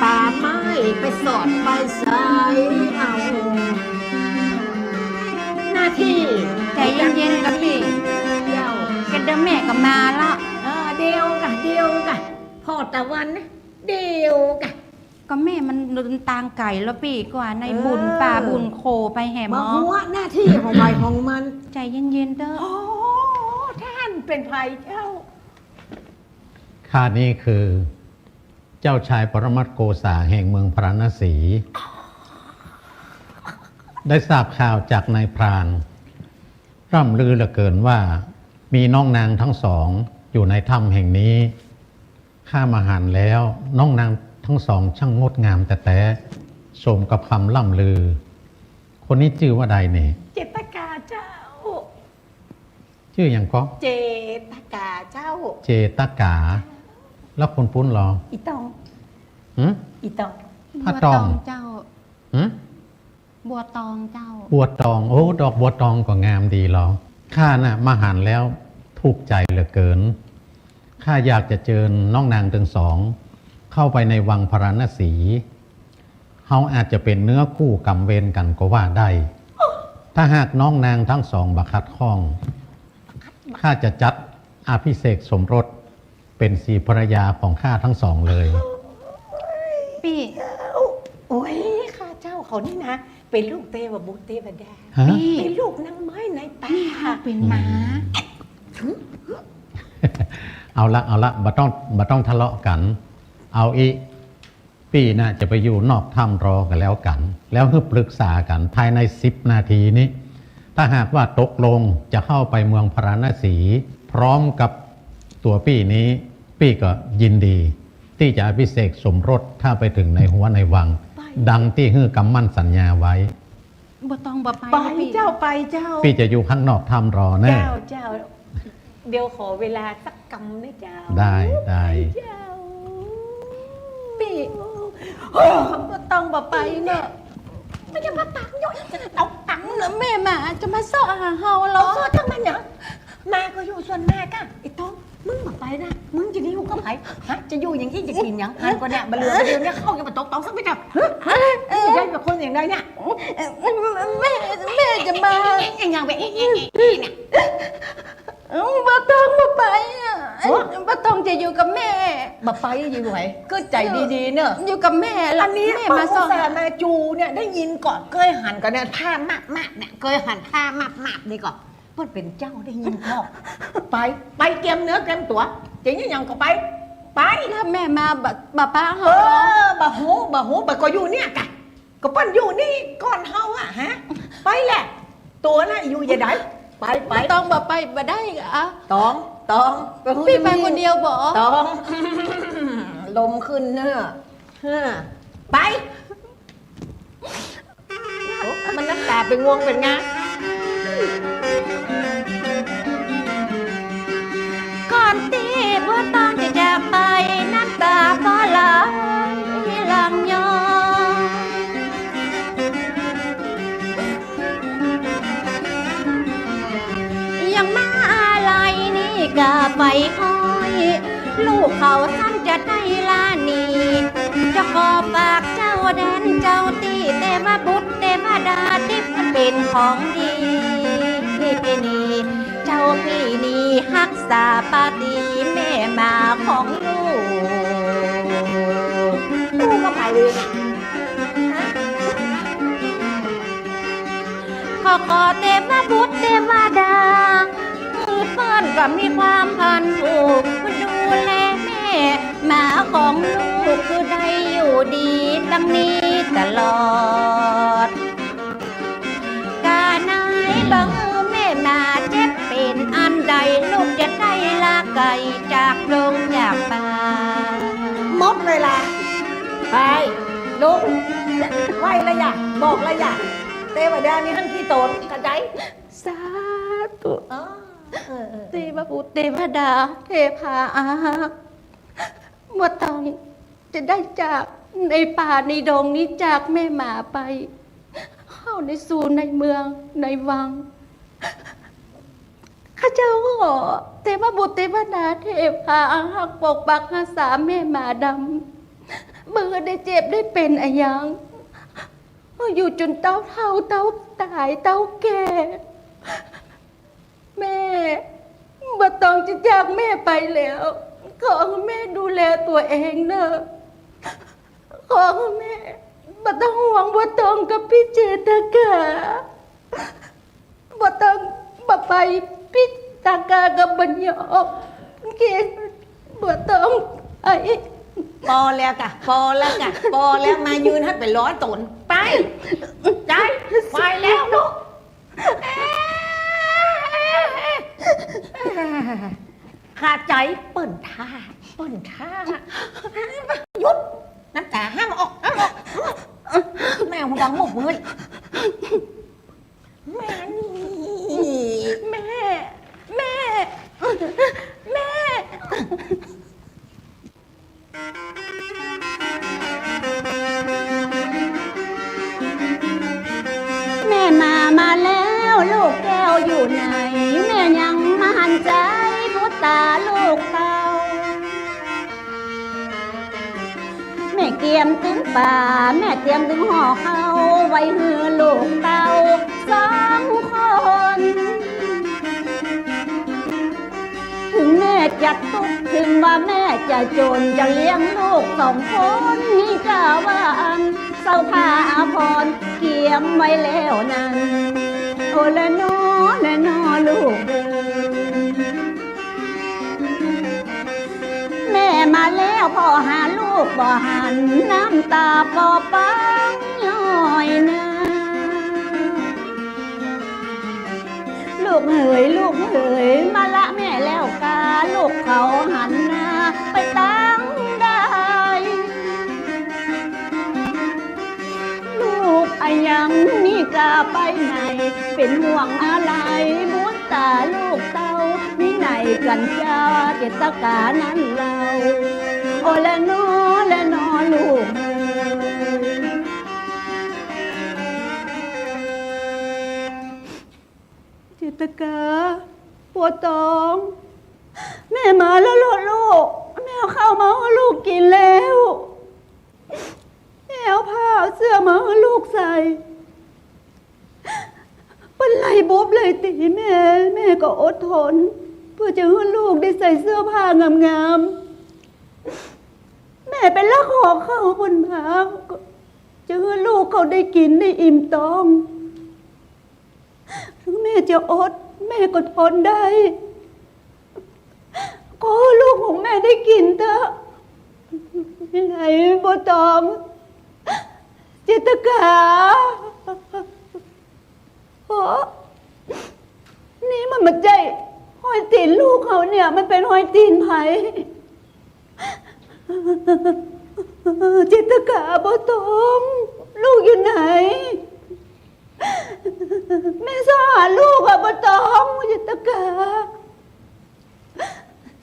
ป่าไม้ไปสอดไปใสเอา หน้าที่ ใจ๋เย็นๆ ก่อปี้ เดี๋ยว แกเดี๋ยวแม่ก็มาละ เออ เดี๋ยวก่ะ เดี๋ยวก่ะ ผ่อตะวันนะ เดี๋ยวก่ะ ก็แม่มันเดินตางไก๋แล้วปี้ กว่าในบุญป่าบุญโขไปแหม บ่หัว หน้าที่ของใผของมัน ใจ๋เย็นๆ เต๊อะ โอ้ ต้านเป๋นใผเจ้า ข้านี้คือเจ้าชายปรมัตถ์โกษาแห่งเมืองพาราณสี ได้ทราบข่าวจากนายพราน ร่ำลือเหลือเกินว่ามีน้องนางทั้งสองอยู่ในถ้ำแห่งนี้ ข้ามาหันแล้วน้องนางทั้งสองช่างงดงามแต๊ๆ สมกับคำร่ำลือ คนนี้จื้อว่าใดนี่ เจตกาเจ้า จื้อหยังก่อ เจตกาเจ้า เจตกา แล้วคนปู๊นลอ อี่ตอง หึ อี่ตอง ป้าตอง บัวตองเจ้า หึ บัวตองเจ้า บัวตอง โอ้ ดอกบัวตองก็งามดีลอ ข้าน่ะมาหันแล้วถูกใจ๋เหลือเกิน ข้าอยากจะเจิญน้องนางตึงสองเข้าไปในวังพาราณสี เฮาอาจจะเป๋นเนื้อคู่ก๋ำเวรกั๋นก็ว่าได้ ถ้าหากน้องนางตึงสองบ่ขัดข้อง ข้าจะจัดอภิเษกสมรสเป๋นศรีภรรยาของข้าตึงสองเลย ปี้ โอ๊ย ข้าเจ้าเขานี่นะ เป๋นลูกเตวบุตรเตวดา ฮะ ปี้ เป๋นลูกนางไม้ในป่า ปี้ เฮาเป๋นหมา เอาละ เอาละ บ่ต้อง บ่ต้องทะเลาะกั๋น เอาอี้ ปี้น่ะจะไปอยู่นอกถ้ำรอก็แล้วกั๋น แล้วหื้อปรึกษากั๋นภายในสิบนาทีนี้ ถ้าหากว่าตกลงจะเข้าไปเมืองพาราณสีพร้อมกับตั๋วปี้นี้ ปี้ก็ยินดีตี้จะอภิเษกสมรสถ้าไปเถิงในฮั้วในวัง ไป ดังตี้หื้อกำมั่นสัญญาไว้ บ่ต้องบ่ไป ไป ปี้ เจ้า ไปเจ้า ปี้จะอยู่ข้างนอกถ้ำรอเน่อ เจ้า เจ้า เดี๋ยวขอเวลาสักกำนะเจ้า ได้ ได้ ไปเจ้า ปี้ บ่ต้องบ่ไปเน่อ มันจะมาตังเยาะอีก เอาตังเน่อ แม่หมาจะมาเซาะหาเฮาลอ เซาะจังมันหยัง หมาก็อยู่ส่วนหมาก่ะ ไอ้ต้อง มึงบ่ไปนะ มึงจะได้อยู่กับใผ ฮะ จะอยู่อย่างอี้จะกิ๋นหยัง หันก่อเนี่ย บ่เหลือบ่เดียวเนี่ย เข้ายังบ่ตกตองสักเม็ดอ่ะ ฮะ ฮะ เออ จะได้เป็นคนอย่างไรเนี่ย เออ แม่ แม่จะมา เอ๊ะ เอ๊ะ เอ๊ะ ยังไป เอ๊ะ เอ๊ะ เอ๊ะ เอ๊ะ เนี่ย เออ บ่ต้องบ่ไปอ่ะ ฮะ บ่ต้องจะอยู่กับแม่ บ่ไปอยู่ไหน กึ๊ดใจ๋ดีๆ เน่อ อยู่กับแม่ละ อันนี้ แม่มาสอน อุตส่าห์มาจูเนี่ย ได้ยินก่อ เกยหันก่อเนี่ย ท่ามาบๆ เนี่ย เกยหันท่ามาบๆ นี่ก่อ เปิ้นเป๋นเจ้าได้ยินก่อ ไป ไปเกียมเนื้อเกียมตั๋ว จะยังก็ไป ไป แล้วแม่มาบ่ บ่ปะ เออ บ่ฮู้ บ่ฮู้ บ่ก็อยู่เนี่ยกะ ก็เปิ้นอยู่นี่ก่อนเฮาอะฮะ ไปแหละ ตั๋วน่ะอยู่จะใด ไป ไป บ่ต้อง บ่ไป บ่ได้อะ ต้อง ต้อง ไปฮู้ ปี้ไปคนเดียวบ่ ต้อง ลมขึ้นเน่อ เออ ไป โอ้ มันน้ำต๋าเป๋นงวงเป๋นงา ก่อนตี้บัวตองจะจากไป น้ำต๋าก็ไหลหลั่งย้อย ยังมาอาลัยนี่กาไปห้อย ลูกเขาซ้ำจะได้ลาหนี จะขอฝากเจ้าแดนเจ้าตี้ เตวบุตรเตวดาตี้มันเป๋นของดีนี่ เจ้าปี้นี่ฮักษาปาตี๋แม่หมาของลูก ลูกก็ไปเลยนะ ขอ ขอเตวบุตรเตวดา คือเปิ้นก็มีความพันผูก ดูแลแม่หมาของลูก คือได้อยู่ดีดังนี้ตลอด กาไหนบ่แม่หมาเจ็บเป๋นอันใด ลูกจะได้ลาไก๋จากโพรงจากป่า หมดเวลา ไป ลุก ไหวละยะ บอกละยะ เตวดานี่หั้นขี้ต๋น เข้าใจ๋ สาธุ อ๋อ เออ เออ เตวบุตรเตวดา เทพาอารักษ์ บัวตองจะได้จากในป่าในดงนี้ จากแม่หมาไป เข้าในสู่ในเมืองในวัง ข้าเจ้าขอเตวบุตรเตวดา เทพาอารักษ์ ปกปักฮักษาแม่หมาดำ บ่หื้อได้เจ็บได้เป๋นอะหยัง อยู่จนเต้าเฒ่าเต้าต๋ายเต้าแก่ แม่ บัวตองจะจากแม่ไปแล้ว ขอหื้อแม่ดูแลตั๋วเองเน่อ ขอหื้อแม่ บ่ต้องห่วงบัวตองกับปี้เจตกา บัวตองบ่ไป ปี้ตกาก็บ่ยอม เกรงบัวตองไป ปอแล้วกะ ปอแล้วกะ ปอแล้ว มายืนหื้อเป๋นร้อยต๋น ไป ใจ๋ ไปแล้วลูก หาใจ๋ เปิ้นท่า เปิ้นท่า หยุด น้ำต๋าห้ามออก ห้ามออก แม่หูดังหมกเลย แม่นี่ แม่ แม่ แม่ แม่หมามาแล้ว ลูกแก้วอยู่ไหน แม่ยังบ่หันใจ๋ บุตราลูกเต้า แม่เกียมตึงป๋า แม่เกียมตึงห่อข้าว ไว้หื้อลูกเต้าสองคน ถึงแม่จะตุ๊กข์ ถึงว่าแม่จะจ๋น จะเลี้ยงลูกสองคนนี้ กาว่าอันเศร้าผ้าอาภรณ์เกียมไว้แล้วนั้น โอละนอ ละนอลูกเอ๋ย แม่มาแล้ว พ่อหาลูกบ่หัน น้ำต๋าปอปังย้อยนา ลูกเหย ลูกเหย มาละแม่แล้วกา ลูกเขาหันหน้าไปตางใด ลูกอะหยังนี่กาไปไหน เป๋นห่วงอะไหล บุตราลูกเต้า มีไหนกั๋นจาเจตกานั้นเล่า โอละนอ ละนอลูกเอ๋ย เจตกา บัวตอง แม่มาแล้วเหรอลูก แม่เอาข้าวมาหื้อลูกกิ๋นแล้ว แม่เอาผ้าเอาเสื้อมาหื้อลูกใส่ เปิ้นไล่บุบไล่ตี๋แม่ แม่ก็อดทน เปื้อจะหื้อลูกได้ใส่เสื้อผ้างามๆ ม่ไปลักหอข้าวเปิ้นมา ก็จะหื้อลูกเขาได้กิ๋นได้อิ่มต๊อง ถึงแม่จะอด แม่ก็ทนได้ ขอลูกของแม่ได้กิ๋นเต๊อะ ไหนบัวตอง เจตกา โอ้ นี่มันบ่ใจ้ฮอยตี๋นลูกเขาเนี่ย มันเป๋นฮอยตี๋นใผ เจตกา บัวตอง ลูกอยู่ไหน แม่ซอกหาลูกอะ บัวตอง เจตกา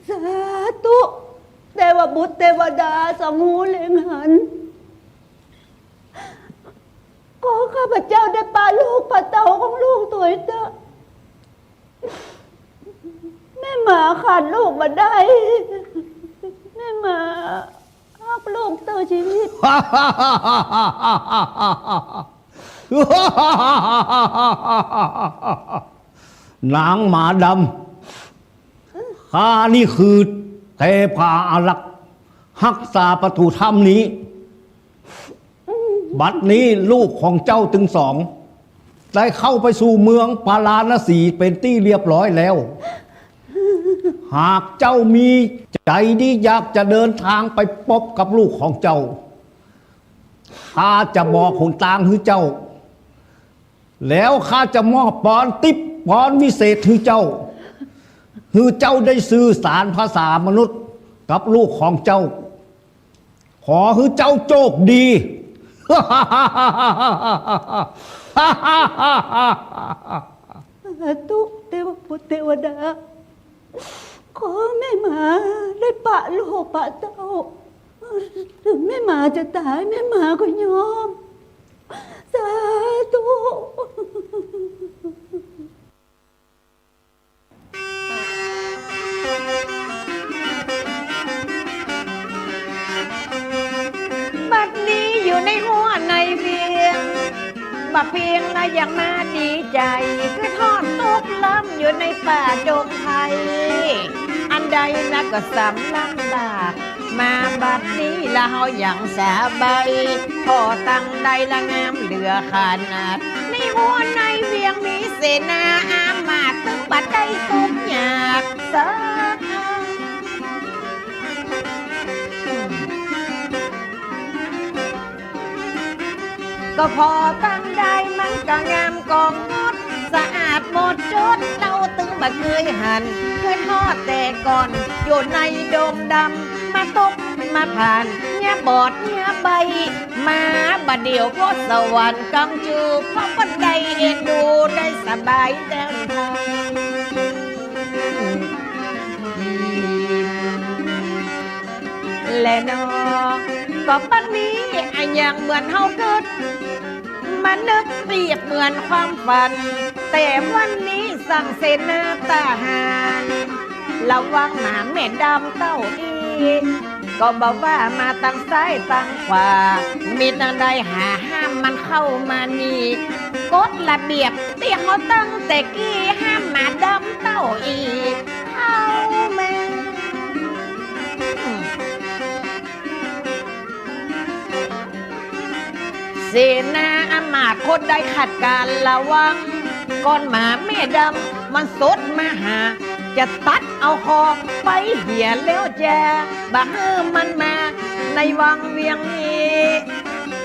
สาธุ เตวบุตรเตวดาสองหูเล็งหัน ขอข้าพเจ้าได้ปะลูกปะเต้าของลูกตวยเต๊อะ แม่หมาขาดลูกบ่ได้ แม่หมาฮักลูกเต้าจีวิต นางหมาดำ ข้านี่คือเทพาอารักษ์ ฮักษาประตู๋ถ้ำนี้ บัดนี้ลูกของเจ้าตึงสอง ได้เข้าไปสู่เมืองปาราณสีเป๋นตี้เรียบร้อยแล้ว หากเจ้ามีใจ๋ดีอยากจะเดินทางไปปบกับลูกของเจ้า ข้าจะบอกหนตางหื้อเจ้า แล้วข้าจะมอบปอนติ๊บปอนวิเศษหื้อเจ้า หื้อเจ้าได้สื่อสารภาษามนุษย์กับลูกของเจ้า ขอหื้อเจ้าโจคดี สาธุ เตวบุตรเตวดา ขอแม่หมาได้ปะลูกปะเต้า ถึงแม่หมาจะต๋าย แม่หมาก็ยอม สาธุ บัดนี้อยู่ในฮั้วในเวียง บ่เพียงละยังมาดีใจ๋ กึ๊ดฮ้อนตุ๊กข์ล้ำอยู่ในป่าดงไพร อันใดนักก็สำลำบาก มาบัดนี้ละเฮายังสบาย ผ่อตังได้ละงามเหลือขนาด ในฮั้วในเวียงมีเสนาอามาตย์ ตึงบ่ได้ตุ๊กข์ยากสัก ก็ผ่อตังได้มันก็งามก็งด สะอาดหมดจด เฮาตึงบ่เกยหัน กึ๊ดฮอดแต่ก่อน อยู่ในดงดำ มาตกมาผ่าน เยียะบอดเยียะใบ้ มาบ่าเดี่ยวก็สวรรค์กำจู เพราะเปิ้นได้เอ็นดู ได้สบายแต้มทาง และเนาะ ก็บัดนี้อะหยังเหมือนเฮากึ๊ด มานึกเปรียบเหมือนความฝัน แต่วันนี้สั่งเสนาทหาร ระวังหมาแม่ดำเต้าอี้ ก็บ่ว่ามาตังซ้ายตังขวา มีตังใดหาห้ามมันเข้ามานี่ กฎระเบียบตี้เฮาตั้งแต่กี้ ห้ามหมาดำเต้าอี้เข้ามา เสนาอามาตย์คนใดขัดการระวัง ก่อนหมาแม่ดำมันสดมาหา จะตัดเอาคอไปเหียแล้วจะ บ่หื้อมันมาในวังเวียงนี้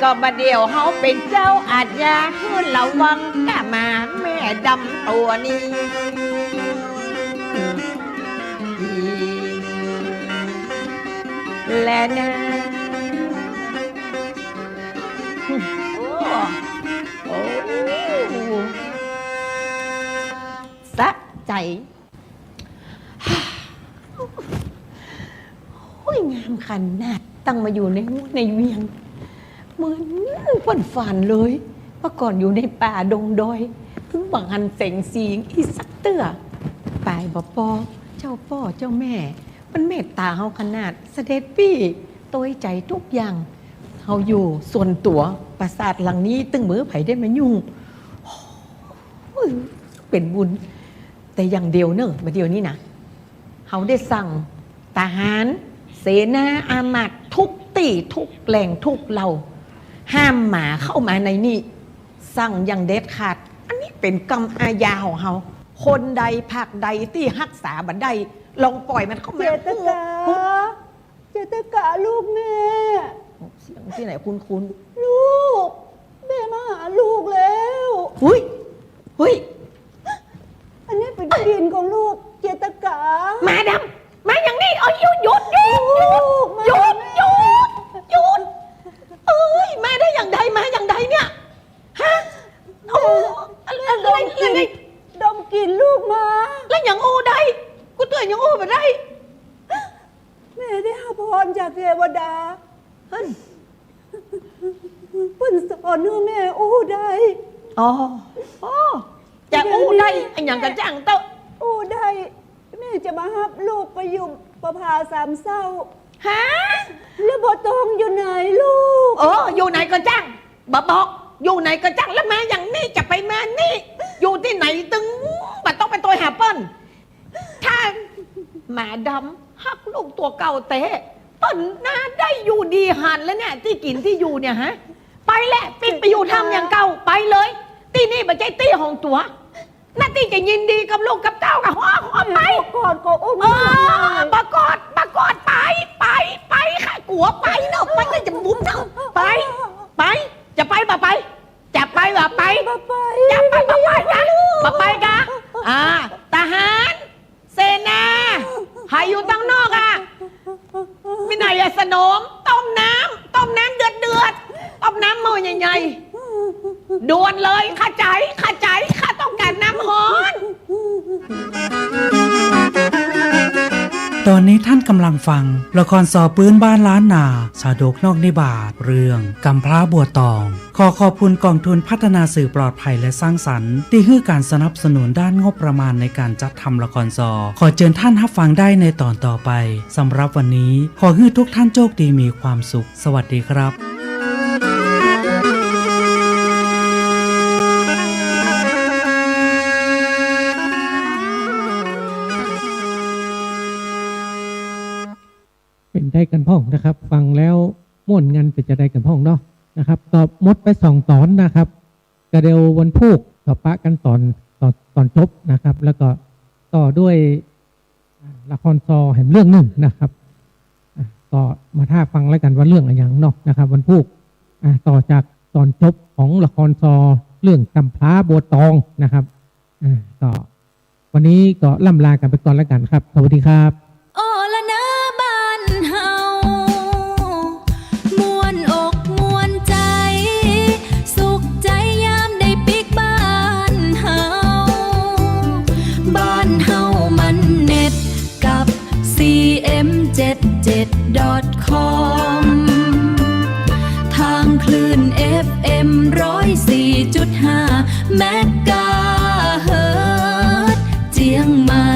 ก็บ่าเดี่ยวเฮาเป๋นเจ้าอาชญา หื้อระวังก้าหมาแม่ดำตั๋วนี้ และนะ โอ้ โอ้ สะใจ๋ โอ้ย งามขนาด ตั้งมาอยู่ในฮั้วในเวียง เหมือนเปิ้นฝันเลย ว่าก่อนอยู่ในป่าดงดอย ตึงบ่หันแสงสีอี้สักเตื้อ ปายบ่ปอ เจ้าป้อเจ้าแม่ มันเมตต๋าเฮาขนาด เสด็จปี้ ตวยใจ๋ตุ๊กอย่าง เฮาอยู่ส่วนตั๋ว ปราสาทหลังนี้ตึงบ่หื้อใผได้มายุ่ง โอ้ย เป๋นบุญ แต่อย่างเดียวเน่อ บ่าเดี่ยวนี้นะ เฮาได้สั่งทหาร เสนาอามาตย์ทุก ตี้ทุกแหล่งทุกเหล่า ห้ามหมาเข้ามาในนี่ สั่งอย่างเด็ดขาด อันนี้เป๋นกำอาญาของเฮา คนใดพรรคใดตี้ฮักษาบ่ได้ ลองป่อยมันเข้ามา เจตกา เจตกาลูกแม่ เสียงตี้ไหนคุ้นๆ ลูก แม่มาหาลูกแล้ว อุ๊ย อุ๊ย อันนี้เป๋นกลิ่นของลูก เจตกา หมาดำ มาอย่างนี้ เอา หยุด หยุด หยุด ลูก หยุด มา หยุด หยุด หยุด เอ้ย มาได้อย่างใด มาอย่างใดเนี่ย ฮะ โอ้ อะไร อะไร ดมกลิ่น อะไร ดมกลิ่นลูกมา แล้วหยังอู้ได้ กูเตื้อหยังอู้บ่ได้ แม่ได้ฮับพรจากเทวดา เปิ้นสอนหื้อแม่อู้ได้ อ๋อ อ๋อ จะอู้ได้ อะหยังก็จ้างเต๊อะ อู้ได้ แม่จะมาฮับลูกไปอยู่ประภาสามเศร้า ฮะ แล้วบ่ต้องอยู่ไหนลูก เออ อยู่ไหนก็จ้าง บ่บอก อยู่ไหนก็จ้าง แล้วมาอย่างนี้ จะไปมานี่ อยู่ตี้ไหนตึง บ่ต้องไปโตยหาเปิ้น ถ้าหมาดำฮักลูกตั๋วเก่าแต๊ เปิ้นน่าได้อยู่ดีหันแล้วเนี่ย ตี้กิ๋นตี้อยู่เนี่ยฮะ ไปแหละ ปิ๊กไปอยู่ถ้ำอย่างเก่า ไปเลย ตี้นี่บ่ใจ้ตี้ของตั๋ว หน้าตี้จะยินดีกับลูกกับเต้าก็ฮ้องออกไป กอดก็อุ้ม เออ บ่กอด บ่กอด ไป ไป ไป ข้ากั๋วไปเนาะ ไป ข้าจะบุ๋มเนาะ ไป ไป จะไปบ่ไป จะไปบ่ไป บ่ไป จะไปบ่ไปกะ บ่ไปกะ อ่า ทหาร เสนา ใผอยู่ตังนอกอะ มีไหนอะ สนม ต้มน้ำ ต้มน้ำเดือดๆ ต้มน้ำหม้อใหญ่ๆ ด่วนเลย ข้าใจ๋ ข้าใจ๋ ข้าต้องก๋านน้ำฮ้อน ต๋อนนี้ต้านก่ำลังฟังละครซอปื๊นบ้านล้านนา ชาดกนอกนิบาต เรื่องก๋ำพร้าบัวตอง ขอขอบคุณก๋องทุนพัฒนาสื่อปลอดภัยและสร้างสรรค์ ตี้หื้อก๋านสนับสนุนด้านงบประมาณในก๋านจัดทำละครซอ ขอเจิญต้านฮับฟังได้ในต๋อนต่อไป สำหรับวันนี้ ขอหื้อทุกท่านโจคดีมีความสุข สวัสดีครับ เป๋นใดกั๋นพ่องนะครับ ฟังแล้วม่วนงันเป๋นจะใดกั๋นพ่องเนาะนะครับ ก็หมดไปสองต๋อนนะครับ ก็เดี๋ยววันพูกก็ปะกั๋นต๋อน ต๋อน ต๋อนจบนะครับ แล้วก็ต่อด้วย อ่า ละครซอแหมเรื่องนึ่งนะครับ อ่า ก็มาถ้าฟังแล้วกั๋นว่าเรื่องอะหยังเนาะนะครับ วันพูก อ่า ต่อจากต๋อนจบของละครซอเรื่องก๋ำพร้าบัวตองนะครับ อ่า ก็วันนี้ก็ล่ำลากั๋นไปก่อนแล้วกั๋นครับ สวัสดีครับ โอละนาบ้านเฮา ม่วนอกม่วนใจ๋ สุขใจ๋ยามได้ปิ๊กบ้านเฮา บ้านเฮามันเน็ตกับ ซีเอ็มเจ็ดเจ็ดดอทคอม ทางคลื่นเอฟเอ็มร้อยสี่จุดห้าเมกะเฮิรตซ์ เจียงใหม่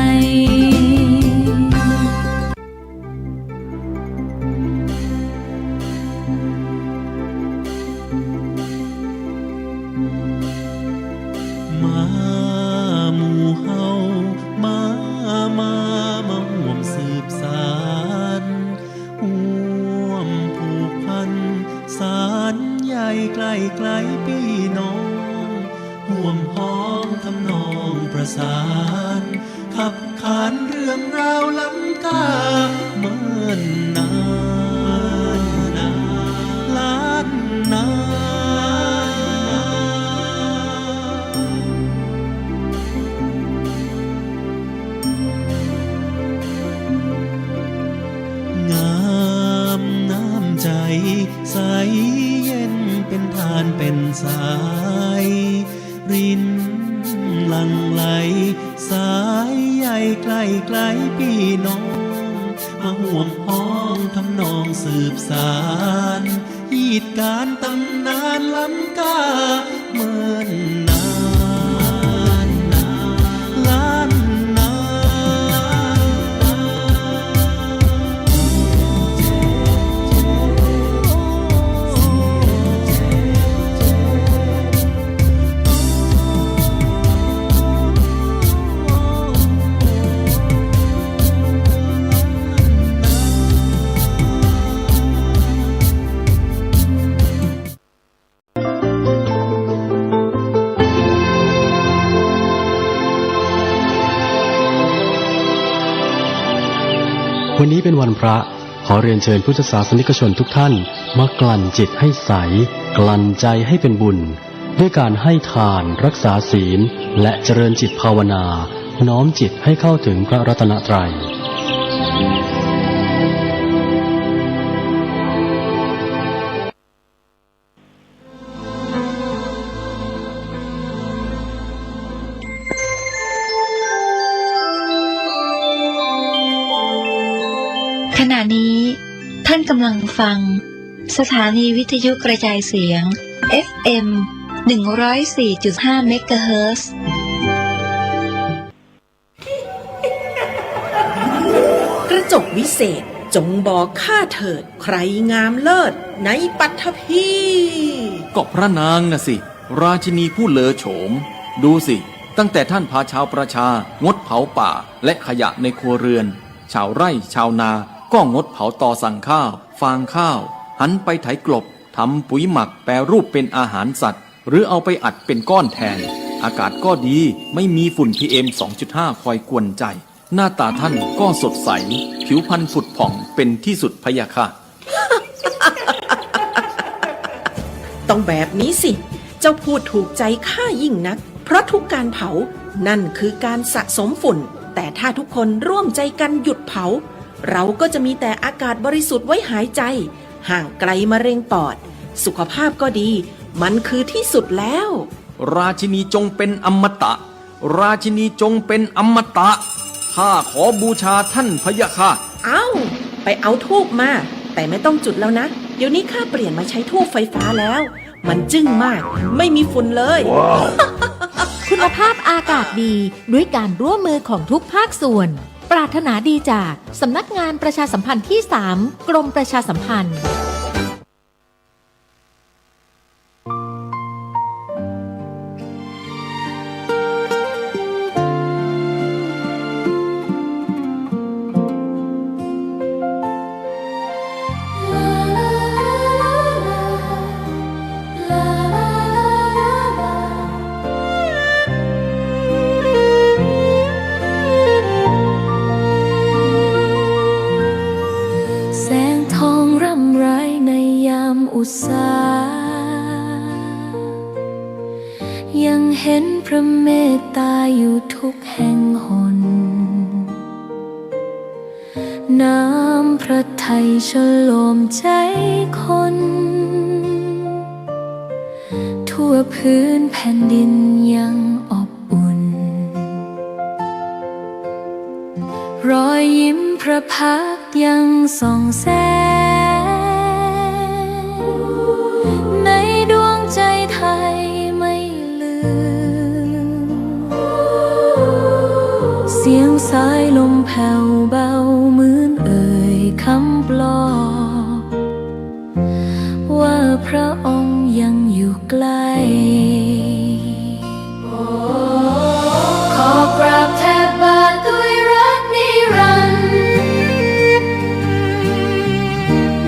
มาหมู่เฮา มา มา มาฮ่วมสืบสาน ฮ่วมผูกพัน สานใยใกล้ๆ ปี้น้อง ฮ่วมฮ้องทำนองประสาน ขับขานเรื่องราวล้ำค่า เมินนาน ล้านนา งามน้ำใจ๋ ใสเย็นเป๋นทานเป๋นสาย รินหลั่งไหล สายใยใกล้ๆ ปี้น้อง มาฮ่วมฮ้องทำนองสืบสาน ฮีตก๋านต๋ำนานล้ำค่า เมินนาน ล้านนา เ วันนี้เป็นวันพระ ขอเรียนเชิญพุทธศาสนิกชนทุกท่าน มากลั่นจิตให้ใส กลั่นใจให้เป็นบุญ ด้วยการให้ทาน รักษาศีล และเจริญจิตภาวนา น้อมจิตให้เข้าถึงพระรัตนตรัย ขณะนี้ท่านกำลังฟังสถานีวิทยุกระจายเสียง เอฟเอ็ม หนึ่งร้อยสี่จุดห้า เมกะเฮิรตซ์ กระจกวิเศษจงบอกข้าเถิด ใครงามเลิศในปัตภี ก็พระนางน่ะสิ ราชินีผู้เลอโฉม ดูสิ ตั้งแต่ท่านพาชาวประชา งดเผาป่าและขยะในครัวเรือน ชาวไร่ ชาวนา ก็งดเผาตอสั่งข้าว ฟางข้าว หันไปไถกลบ ทำปุ๋ยหมักแปรรูปเป็นอาหารสัตว์ หรือเอาไปอัดเป็นก้อนแทน อากาศก็ดี ไม่มีฝุ่นพีเอ็ม สองจุดห้า คอยกวนใจ หน้าตาท่านก็สดใส ผิวพรรณผุดผ่องเป็นที่สุดพะยะค่ะ ต้องแบบนี้สิ เจ้าพูดถูกใจข้ายิ่งนัก เพราะทุกการเผา นั่นคือการสะสมฝุ่น แต่ถ้าทุกคนร่วมใจกันหยุดเผา เราก็จะมีแต่อากาศบริสุทธิ์ไว้หายใจ ห่างไกลมะเร็งปอด สุขภาพก็ดี มันคือที่สุดแล้ว ราชินีจงเป็นอมตะ ราชินีจงเป็นอมตะ ข้าขอบูชาท่านพะยะค่ะ เอ้า ไปเอาธูปมา แต่ไม่ต้องจุดแล้วนะ เดี๋ยวนี้ข้าเปลี่ยนมาใช้ธูปไฟฟ้าแล้ว มันจึ้งมาก ไม่มีฝุ่นเลย คุณภาพอากาศดีด้วยการร่วมมือของทุกภาคส่วน ปรารถนาดีจากสำนักงานประชาสัมพันธ์ที่สาม กรมประชาสัมพันธ์ แสงทองร่ำไรในยามอุษา ยังเห็นพระเมตตาอยู่ทุกแห่งหน น้ำพระทัยชโลมใจคน ทั่วพื้นแผ่นดินยังอบอุ่น รอยยิ้มพระพักตร์ยังส่องแสง ในดวงใจไทยไม่ลืม เสียงสายลมแผ่วเบาเหมือนเอ่ยคำปลอบ ว่าพระองค์ยังอยู่ใกล้ ขอกราบแทบบาทด้วยรักนิรันดร์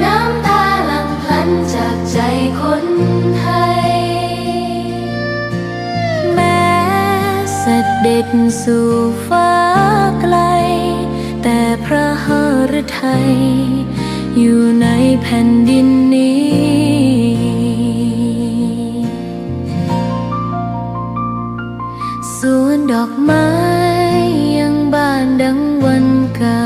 น้ำตาหลั่งพลันจากใจคนไทย แม้เสด็จสู่ฟ้าไกล แต่พระหฤทัยอยู่ในแผ่นดินนี้ สวนดอกไม้ยังบานดังวันเก่า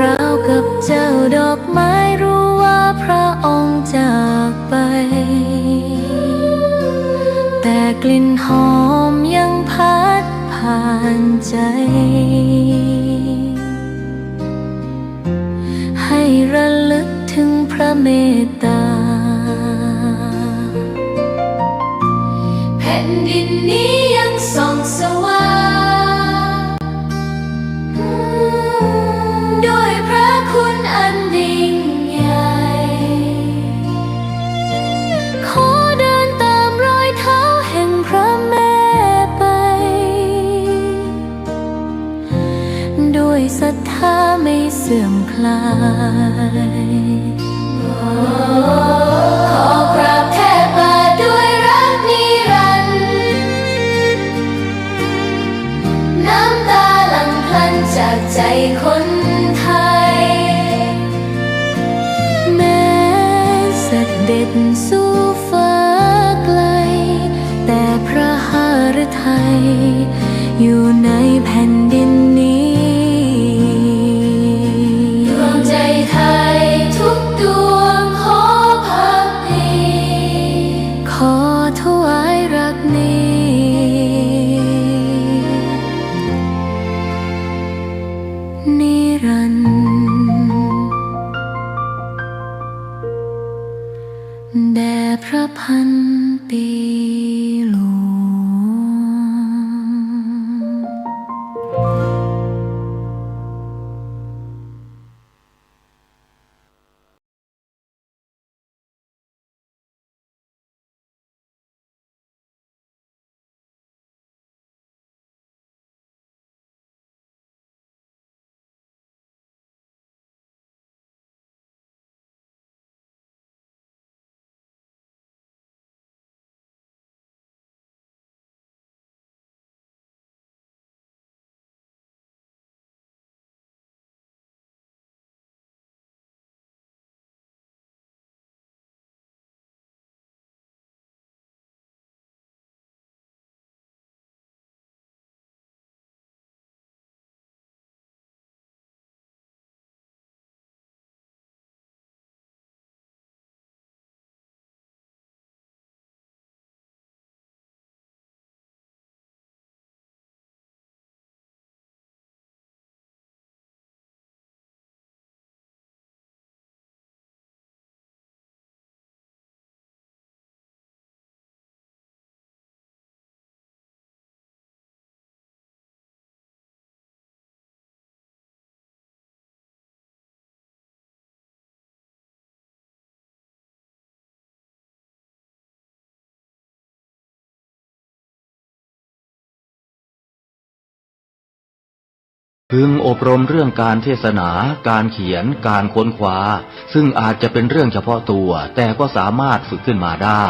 ราวกับเจ้าดอกไม้รู้ว่าพระองค์จากไป แต่กลิ่นหอมยังพัดผ่านใจ ให้ระลึกถึงพระเมตตา แผ่นดินนี้ยังส่องสว่าง ด้วยพระคุณอันยิ่งใหญ่ ขอเดินตามรอยเท้าแห่งพระแม่ไป ด้วยศรัทธาไม่เสื่อมคลาย ขอกราบแทบบาทด้วยรักนิรันดร์ น้ำตาหลั่งพลันจากใจคน อยู่ในแผ่นดินนี้ ดวงใจไทยทุกดวงขอภักดี ขอถวายรักนี้ นิรันดร์ แด่พระพันปีหลวงพึงอบรมเรื่องการเทศนา การเขียน การค้นคว้า ซึ่งอาจจะเป็นเรื่องเฉพาะตัว แต่ก็สามารถฝึกขึ้นมาได้